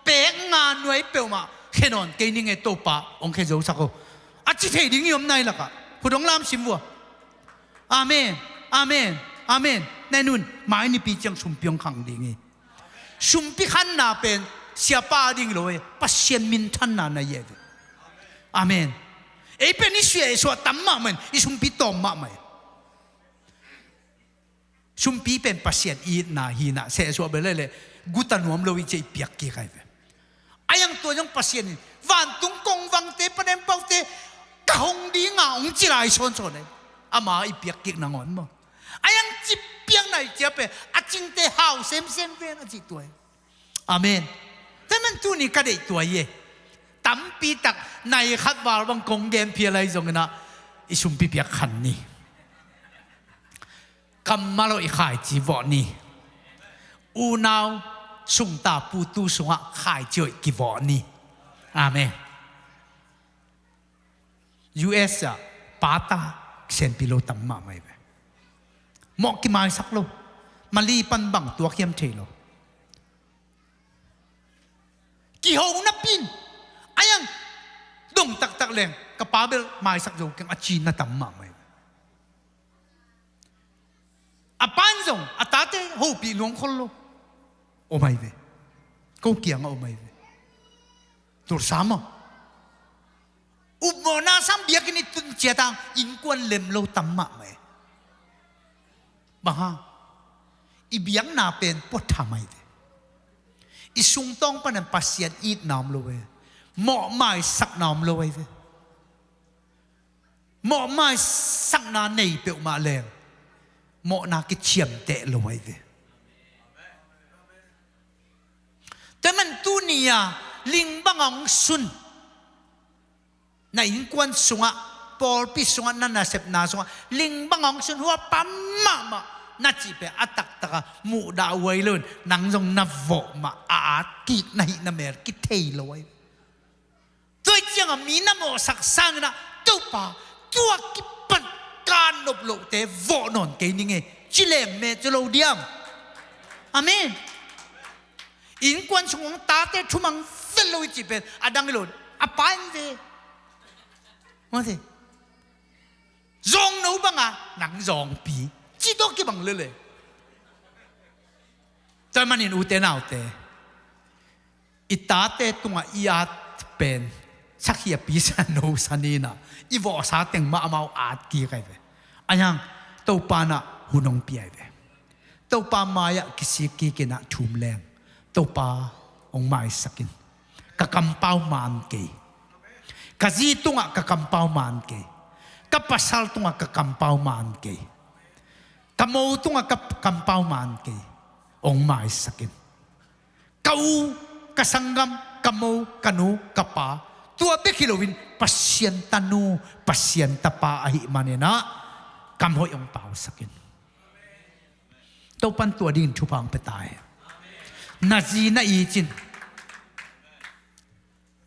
pek nga nuai peuhmah khe nawn kei ning e, Topa hong khe zosak o, a ci thei ding i om nai lakah. Khut hong lam sim vua. Amen. Amen. Amen. Nai nun, mai nipi ciang sumpi hong khang ding hi. Sumpi khanna pen siapa ding lo e, Pasian minthanna na hi e. Amen. Ei pen i suah, i suah tam mahmah in, i sumpi tawm mahmah in. Sumpi pen Pasian itna hi in ah, sehsuah bel leh guta nuam lo i ci a i piak kik ahi ve. Ahi hang tua zong Pasian in vantung kongvangte, panempaute ka hong ding a hong ci lai sawnsawn ahi. Ama i piak kik nangawn maw. Ahi hang ci piakna i ci a pen a cingte hau semsem ven a cih tua hi. Amen. Tua man tuni ka deih tua hi e. Tampi tak nai khat val bang kong gen phial ahi zongin ah i sumpi piak khan ni. Kammal aw i khaici vawh ni. Unau sungta putu sungah khaici aw i kivawh ni. Amen. U S ah pata kisenpi lo tam mahmah hi ve. Mawh kimaisak lo. Mali pan bang tuak hiam thei lo. Kiho napi in, ahi hang dong taktak leng ka pa bel maisak zo keng a ci na tam mahmah hi ve. A pa in zong a tate hopih luang khol lo. Om ahi ve. Ko kiangah om ahi ve. Tulsa maw. Upmawhna sang biakinn i tun ciat hang innkuan lem lo tam mahmah hi. Bang hang? I biakna pen puatham ahi ve. I sungtawng panin Pasian itna om lo ve. Mawhmaisakna om lo ahi ve. Mawhmaisakna nei peuhmah leng mawhna kiciamteh lo ahi ve. Tua man tuni ni-a ling banga hong sun, na innkuan sungah, pawlpi sungah, na nasepna sungah ling banga hong sun, hua pam mahmah na cih pen a taktaka muhdah huai loin nang zong na vawh mah a at kik na hih na mel kithei lo ahi. Tua ih ciangah mi na mawhsak sanginah Topa, tua kipan ka nop lohte vawh nawn kei ning e, ci leng meh cu lo diam? Amen. Innkuan sung hong tate thumang zel lo i cih pen a dang hi lo, a pa in ve. Mawte. Zawngno banga nang zawngpi ci tawh kibang lele. Tua manin ute naute, i tate tungah i at pen sakhiapi sa no saninah i vawhsa teng mah amau at kik ahi ve. Ahi hang Topa nah hun hong pia ahi ve. Topa mai-ah kisik kikinah thum leng Topa hong maisakin. Ka kampau man kei. Ka zi tungah ka kampau man kei. Ka pasal tungah ka kampau man kei. Ka mo tungah ka kampau man kei. Hong maisakin. Ka u, ka sanggam, ka mo, ka nu, ka pa, tua bek hi loin Pasian tanu, Pasian tapa ahih maninah kam hoih hong pausakin. Topan tua dingin thupha hong pia ta hen. Na zi na i cin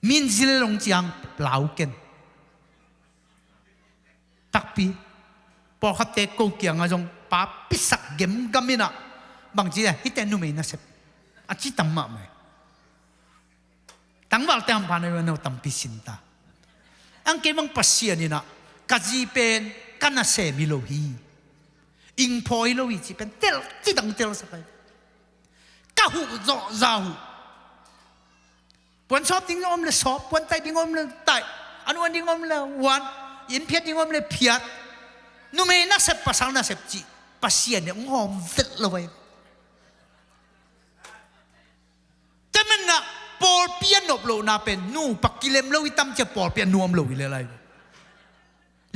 min zil long ciang lau ken. Takpi. Pawlkhatte ko kiangah zong pa pisak gemgam inah bangci a hihte numei nasep a ci tam mahmah hi. Tangvalte hampha na no tampi sinta. Ang kei bang Pasian inah ka zi pen ka nasem hi lo hi, ingphaw hi lo hi ci pen tel cidang telsak ahi. Ka huh zawhza huh. Puan sawp ding om le sawp, puan taih ding om le taih, an uan ding om le uan, inn phiat ding om le phiat. Numei nasep, pasal nasep cih Pasian nih hong hawm vet lo ahi. Tua maninah pawlpi a nop lohna pen nupa kilem lo hi tam cia pawlpi a nuam lo hi le lai.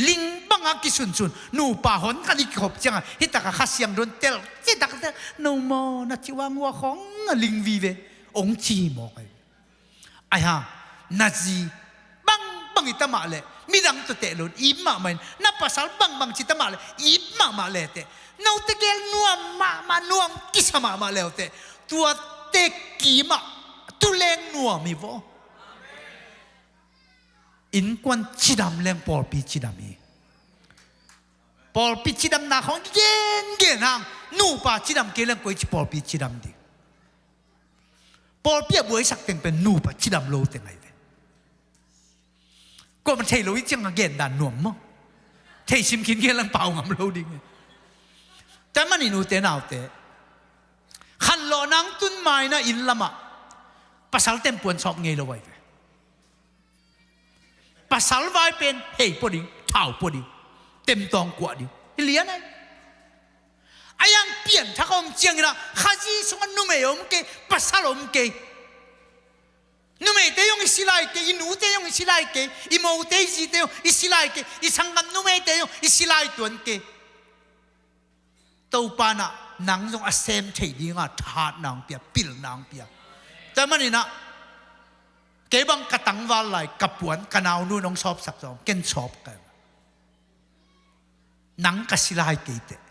Ling banga kisunsun, nupa hon khat i kikhop ciangah hitakah Kha Siangtho in tel citak tel, no maw, na cih uh a ngua khong a ling vive hong ci mawk ahi. Ahi hang na zi bangbang i tamah leh midang tawh teh loin ip mahmah in, na pasal bangbang ci tamah leh ip mahmah le teh, note gel nuam mahmah, nuam kisa mahmah le uh teh, tuate kimah tuleng nuam hi vaw. Innkuan cidam leng pawlpi cidam hi. Pawlpi cidamna khawng gengen hang, nupa cidam kei leng koici pawlpi cidam ding? Pawlpi a buaisak teng pen nupa cidam lo teng ahi ve. Kuamah thei lo i ciangah gendan nuam maw? Thei simkhin gen leng pau ngam lo ding hi. Tua manin ute naute, khanlawh nang tun mainah inn lamah pasal tempuan sawp ngei lo ahi ve. Pasal vai pen hei pua ding, thau pua ding, temtawng kuah ding, hi lian ahi. Ahi hang pianthak a om cianginah Kha zi sungah numei om kei, pasal om kei. Numeite zong i si lai kei, i nute zong i si lai kei, i mote i zite zong i si lai kei, i sanggam numeite zong i si lai tuan kei. Topa nah nang zong a sem thei dinga thahatna hong pia, pilna hong pia. Tua maninah kei bang ka tangval lai ka puan ka naunu in hong sawpsak zong ken sawp ka, nang ka si lai kei teh.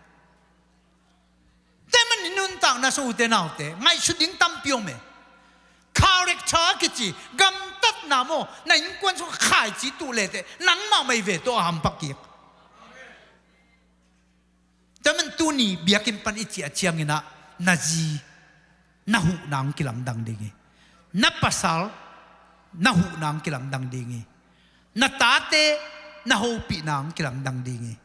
Tua manin nuntakna sung ute naute, ngaihsut ding tampi om e. Character kici, gamtatna maw, na innkuan sung khaici tuh le teh nang mahmah i ve tawh a hampak kik. Tua man tuni biakinn pan i ciah cianginah na zi na huhna hong kilamdang ding hi. Na pasal na huhna hong kilamdang ding hi. Na tate na hopihna hong kilamdang ding hi.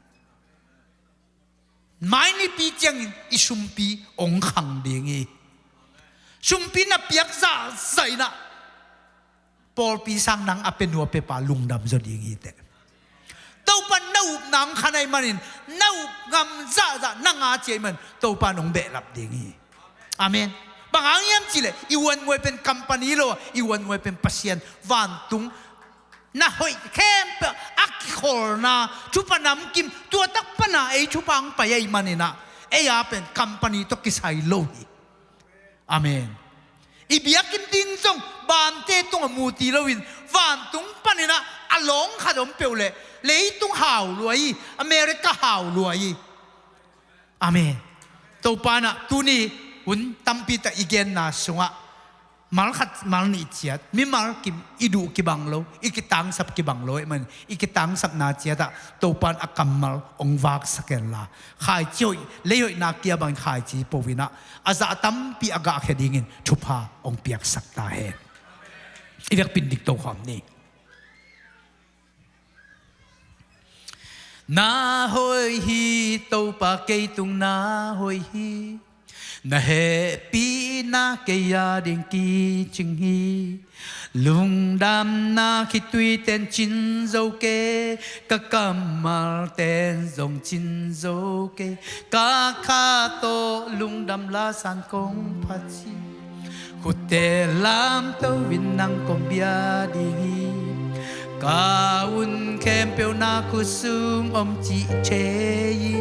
Mai nipi ciangin i sumpi hong khang ding hi. Sumpi na piak zahzah inah pawlpi sang nang a pia nu a pia pa lungdam zaw ding hi teh. Topan na upna hong khan ahih manin, na up ngam zahzah na nga ci ahih manin Topan hong behlap ding hi. Amen. Bang hang hiam cihleh i uannguai pen company lo a, i uannguai pen Pasian vantung na hoih khempeuh a kikholna thupha namkim, tua tak pana ei thupha hong pai ahih maninah ei a pen company tawh kisai lo hi. Amen. I biakinn ding zong vante tungah mu ti loin, vantung paninah a lawng khat om peuh leh leitung hau lua hi, America hau lua hi. Amen. Topa inah tuni hun tampi tak i genna sungah mal khat mal nih ciat mimal kim i duh kibang lo, i kitangsap kibang lo ahih manin i kitangsapna ciatah Topa in a kammal hong vaksak henla, khaici hoih, lei hoihna kia bangin khaici po inah a zah tampi a gahkhia dingin thupha hong piaksak ta hen. I vekpi-in dingto khawm ni. Na hoih hi Topa, kei tung na hoih hi. Na hehpihna kei a ding kicing hi. Lungdamna khitui ten cin zo kei, ka kammal ten zong cin zo kei. Ka kha tawh lungdam la san kong phat hi. Khutte lamto in nang kong bia ding hi. Ka hun khempeuh na khut sung om cih thei hi.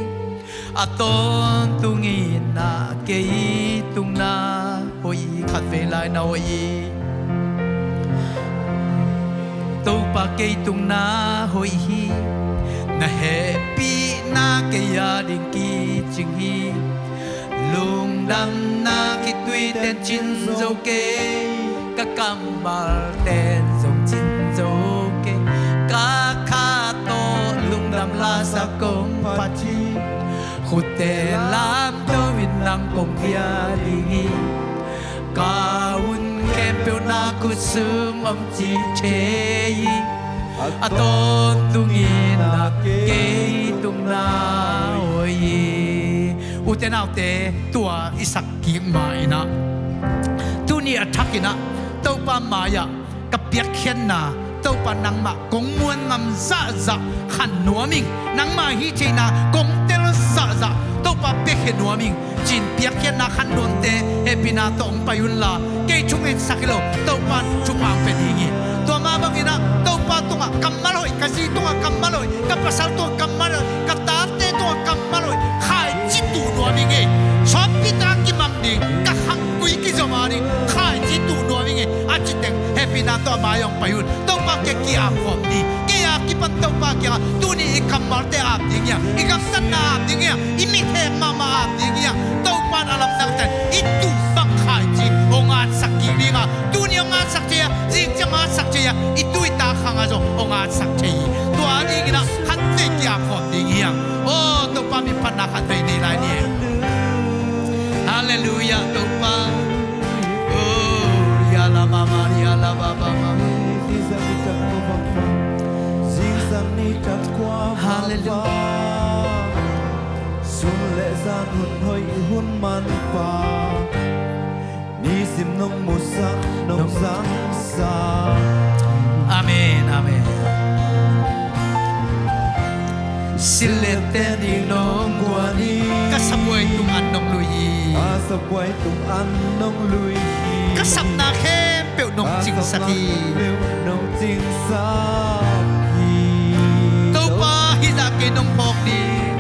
A tawntung in ah kei tung na hoih hi. Khatvei lai na hoih hi. Topa, kei tung na hoih hi. Na hehpihna kei a ding kicing hi. Lungdamna khitui ten cin zo kei, ka kammal ten zong cin zo kei. Ka kha tawh lungdam la sa kong phat hi. Khutte lamto in nang kong bia ding hi. Ka hun khempeuh na khut sung om cih thei hi. A tawntung in ah kei tung na hoih hi. Ute naute, tua i sak kik ma inah tuni a thak inah Topa mai-ah ka piakkhiatna, Topa nangmah kong muan ngam zahzah khan nuam ing. Nangmah hih theihna kong tel zahzah Topa piakhia nuam ing. Cin piakkhiatna khan nuamte hehpihna tawh hong pai unla, kei thungetsak hi lo, Topa in thupha hong pia ding hi. Tua mah bangin ah Topa tungah kammal hoih, ka zi tungah kammal hoih, ka pasal tungah kammal hoih, ka tate tungah kammal hoih, khaici tuh nuam ing ei. Sawmpi tak a kimang ding, ka khangkui kizom a ding, khaici tuh nuam ing ei. A citeng hehpihna tawh a mai-ah hong pai un. Topa kiang ki-ap khawm ni. Kei a kipan Topa kiangah tuni i kammalte ap ding hi hang, i gamtatna ap ding hi hang, i mithek mahmah ap ding hi hang. Topa in a lamdang ten i tuh bang khaici hong atsak kik ding a, tuni hong atsak thei a, zing ciang hong atsak thei a, i tu i ta khang ah zong hong atsak thei hi. Tua dingin ah khatvei ki-ap khawm ding hi hang. Aw, Topa min phatna khatvei nei lai ni. Halleluiah, Topa. Oh, ya la ma ma, ya la ba ba ma. Halleluiah. Sun le zan hun hoih hun manpha, nisim nong musak nong zangsak. Amen, amen. Sillet ten ding nong guan hi. Ka sabuai tung an nong lui hi. Ka sabuai tung an nong lui hi. Ka sapna khempeuh nong cingsak hi. Ka sapna khempeuh nong cingsak hi. Topa hih zah kei nong phawk ding.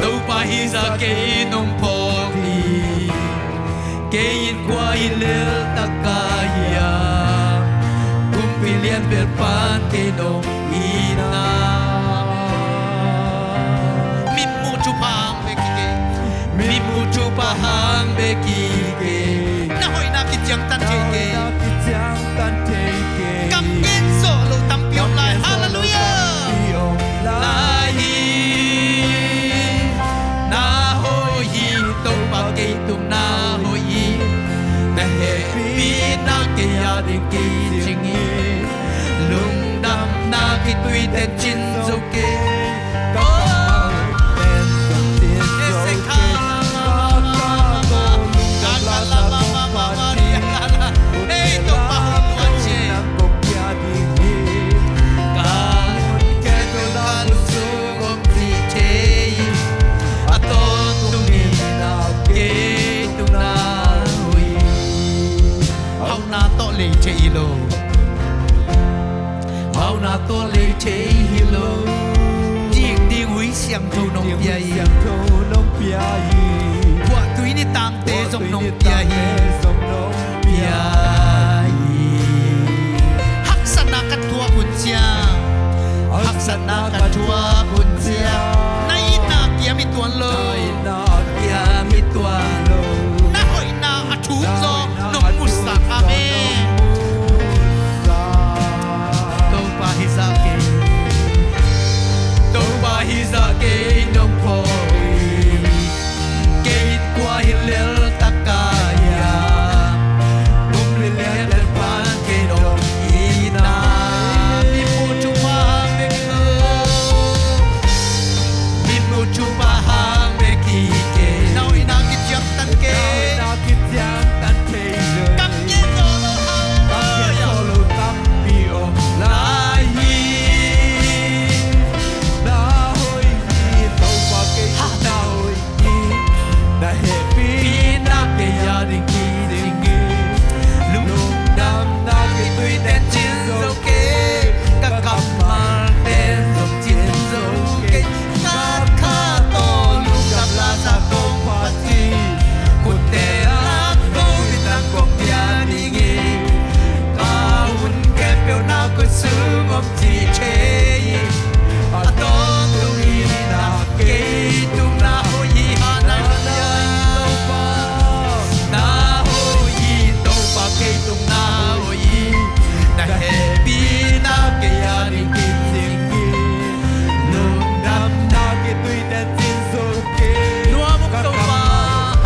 Topa hih zah kei nong phawk ding. Kei in kua hi lel taka hiam, kumpi lian bel pan kei nong hi na. Mitmuh thupha hang bek hi kei. Mitmuh thupha hang bek hi kei. Na hoihna kiciangtan thei kei. Na hoihna kiciangtan thei kei. Kam gen zawh lo tampi om lai. Kam gen zawh lo. Halleluiah. Tampi om lai hi. Na hoih hi Topa, kei tung na hoih hi. Na hehpihna kei a ding kicing hi. Lungdamna khitui ten cin zo kei. Ka kammal ten zong cin zo kei. Ka kammal ten zong cin zo kei. Ka kammal ten zong cin zo kei. Hei Topa, hong luan ci. Nang kong kia ding hi. Ka hun khempeuh na khut sung om cih thei hi. A tawntung in ah kei tung na hoih hi. Hauhna tawh lei thei hi lo. Hauhna tawh lei thei hi lo. Dik ding hui siangtho nong pia hi. Dik ding hui siangtho nong pia hi. Kuahtui nitangte zong nong pia hi. Kuahtui nitangte zong nong Haksatna ka thuak hun ciang, haksatna ka thuak hun ciang, na itna kiam i tuan lo. Na hoihna a thuk zaw nong musak. Amen. Topa hi zah kei, Topa hi zah kei nong pho hi. Kei in kua hi lel taka ia, kum li lian lel pan kei nong ina. Mimu thupha hang bek hi lo. Mimu thupha hang bek hi kei. Na hoihna kiciamtan kei. Na hoihna kiciamtan kei lo. Kam kei zaw lo. Kam kei zaw lo. Tampi om lai hi. Na hoih hi Topa kei, na hoih hi. Na hehpihna kei a ding kicing hi. Lungdamna kei tuiten cin zo kei. Ka kammal ten zong cin zo kei. Khat khat tawh lungdam la sa kong phat hi. Khutte lak ko in nang kong bia ding hi. Ka hun khempeuh na kut sung om ci thei hi. A tawntung in na kei tung na hoih hi. Hallelujah. Na hoih hi Topa kei tung na hoih hi. Na hehpihna kei a ding kicing hi. Lungdamna kei tuiten cin zo kei. Nuam uh Topa.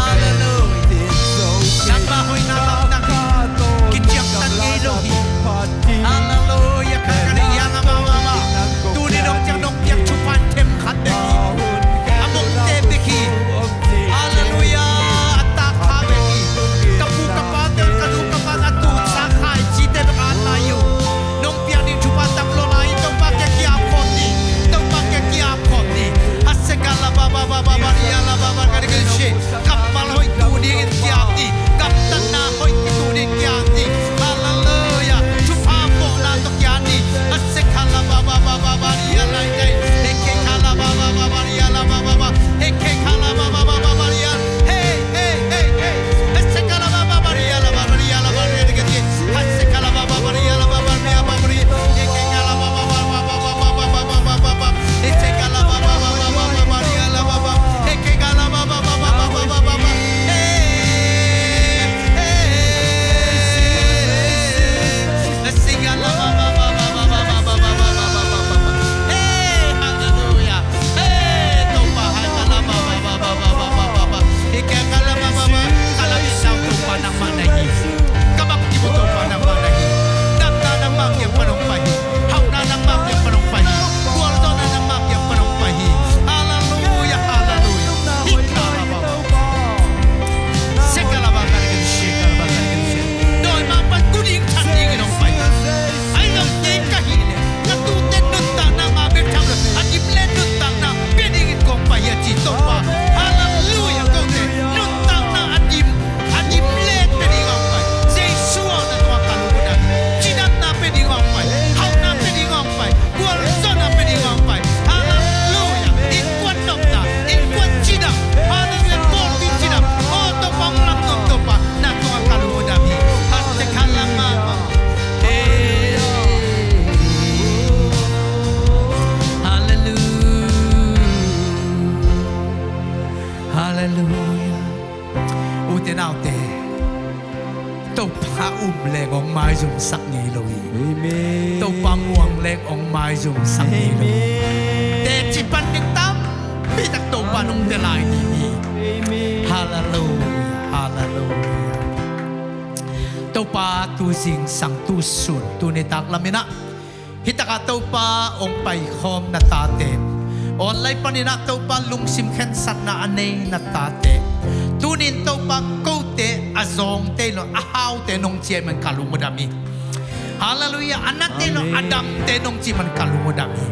Hallelujah. Nangmah hoihna lamdang hi. Kiciamtan ngei lo hi. Hallelujah. Ka ka ding hiang a ma ma ma. Tuni dong ciang nong piak thupha them khat bek hi. A mongte bek hi. Hallelujah. A tak kha bek hi. Ka pu ka pa te, ka nu ka pa, a tu sa khai cite bek a lai uh. Nong piak ding thupha tam lo lai, Topa kiang ki-ap khawm ni. Topa kiang ki-ap khawm ni. Hasekala ba ba ba ba ba ria la ba ba ka ding shi. Kammal hoih tu dingin ki-ap ni. Gamtatna hoih tu dingin ki-ap ni. Hallelujah. Thupha mawhna tawh ki-ap ni. Hasekala ba ba ba ba ba ria la i kai. Hekekala ba ba ba ba ria la ba ba ba. Hekekala ba ba ba ba ba ria. Hey, hey, hey, hey. Hallelujah. Hey, Topa, hai, ka la ba ba ba. Hi kei ka la ba ba ba. Ka la di sau Topa nangmah na hi. Ka bangkim uh Topa nangmah na hi. Damna nangmah kiang pan hong pai hi. Hauhna nangmah kiang pan hong pai hi. Gualzawhna nangmah kiang pan hong pai hi. Hallelujah, hallelujah. Hi ka la ba ba. Se ka la ba ka la ka la se ka la ba ka la ka la se. Dawi mah pan gu ding that dingin hong pai hi. Ai lo kei ka hih leh, na tute nuntakna mah bek tham lo, a dim le nuntakna pia dingin kong pai hi a ci Topa. Hallelujah, kote nuntakna a dim, a dim le pia ding a hong pai. Jesu a na tua ka lungdam. Cidamna pia ding a hong pai. Hauhna pia ding a hong pai. Gualzawhna pia ding a hong pai. Hallelujah. Innkuan nopna, innkuan cidam. Hallelujah. Pawlpi cidam. Oh, Topa hong lam nuam Topa. Na tua ka lungdam hi. Hasekala mama. Hallelujah. Hallelujah. Ute naute, Topa um leng hong maizumsak ngei lo hi. Amen. Topa muang leng hong maizumsak ngei lo hi. Amen. Teci pan ding tampi tak Topa nong te lai ding hi. Amen. Hallelujah. Hallelujah. Topa tu zingsang tu sun tu nitak lamin ah, hi takah Topa hong paikhawm na tate, online panin ah Topa lungsim khensatna a nei na tate, tunin Topa kote a zawngte lo a haute nong ciah man ka lungdam hi. Hallelujah. A nate lo a damte nong cih man ka lungdam hi.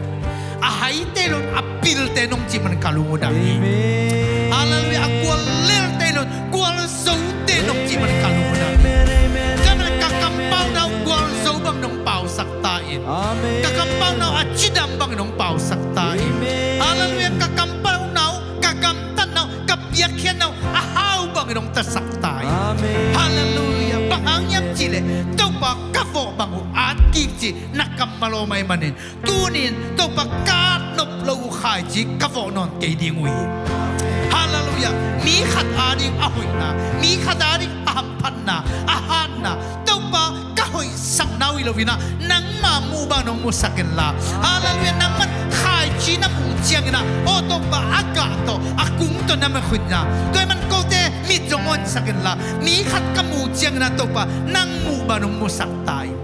A haite lo a pilte nong cih man ka lungdam hi. Amen. Hallelujah. A gual lelte lo gual zote nong cih man ka lungdam hi. Ka man ka kampauna uh gualzo bang nong pausak ta in. Amen. Ka kampauna uh a cidam bang nong pausak ta in. Amen. Hallelujah. Ka kampauna uh, ka gamtatna uh, ka piakkhiatna uh a hau bang nong tasak ta in. Amen. Hallelujah. Bang hang Cihleh Topa ka vawh bang uh at kik ci na kammal om ahih manin, tunin Topa ka nop lo uh khaici ka vawh nawn kei ding uh hi. Halleluiah. Mi khat ading a hoihna, mi khat ading a hamphatna, a hatna, Topa ka hoihsakna uh hi lo-in ah nangma muh bangin hong musak inla. Halleluiah. Nangman khaici na muh ciangin ah, aw Topa, a gah tawh, a kung tawh na mekhuh inla. Tua ahih man kote mit zong honsak inla, mi khat ka muh ciangin ah Topa, nang muh bangin hong musak ta in.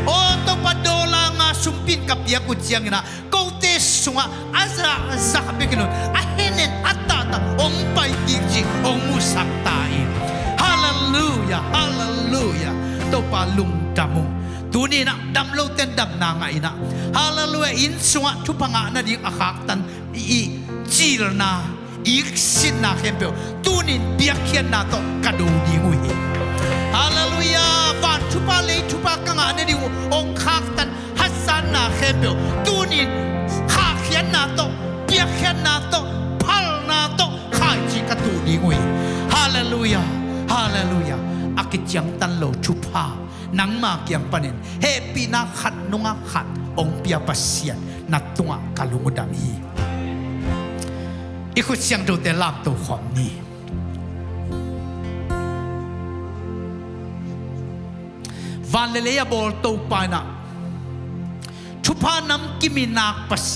Aw Topa, dollar nga sumpi-in ka piak uh ciangin ah kote sungah a za, a za khat bek hi lo-in, a henen a tahtah hong pai kik ci hong musak ta in. Halleluiah, halleluiah. Topa lungdam ung. Tuni-in ah dam lote in damna ngah in ah, halleluiah, inn sungah thupha ngah nading a khaktan i, i cilna, i sitna khempeuh tunin biakhiatna tawh ka do ding uh hi. Halleluiah. Van thupha, lei thupha ka ngah nading uh hong khaktan haksatna khempeuh tunin khahkhiatna tawh, biakhiatna tawh, phalna tawh khaici ka tuh ding uh hi. Halleluiah, halleluiah. A kiciangtan lo thupha nangma kiang panin hehpihna khat nungah khat hong pia Pasian, na tungah ka lungdam hi. I khut siangthote lamto khawm ni. Van le lei a bawl Topa in ah, thupha namkim i nak Pasian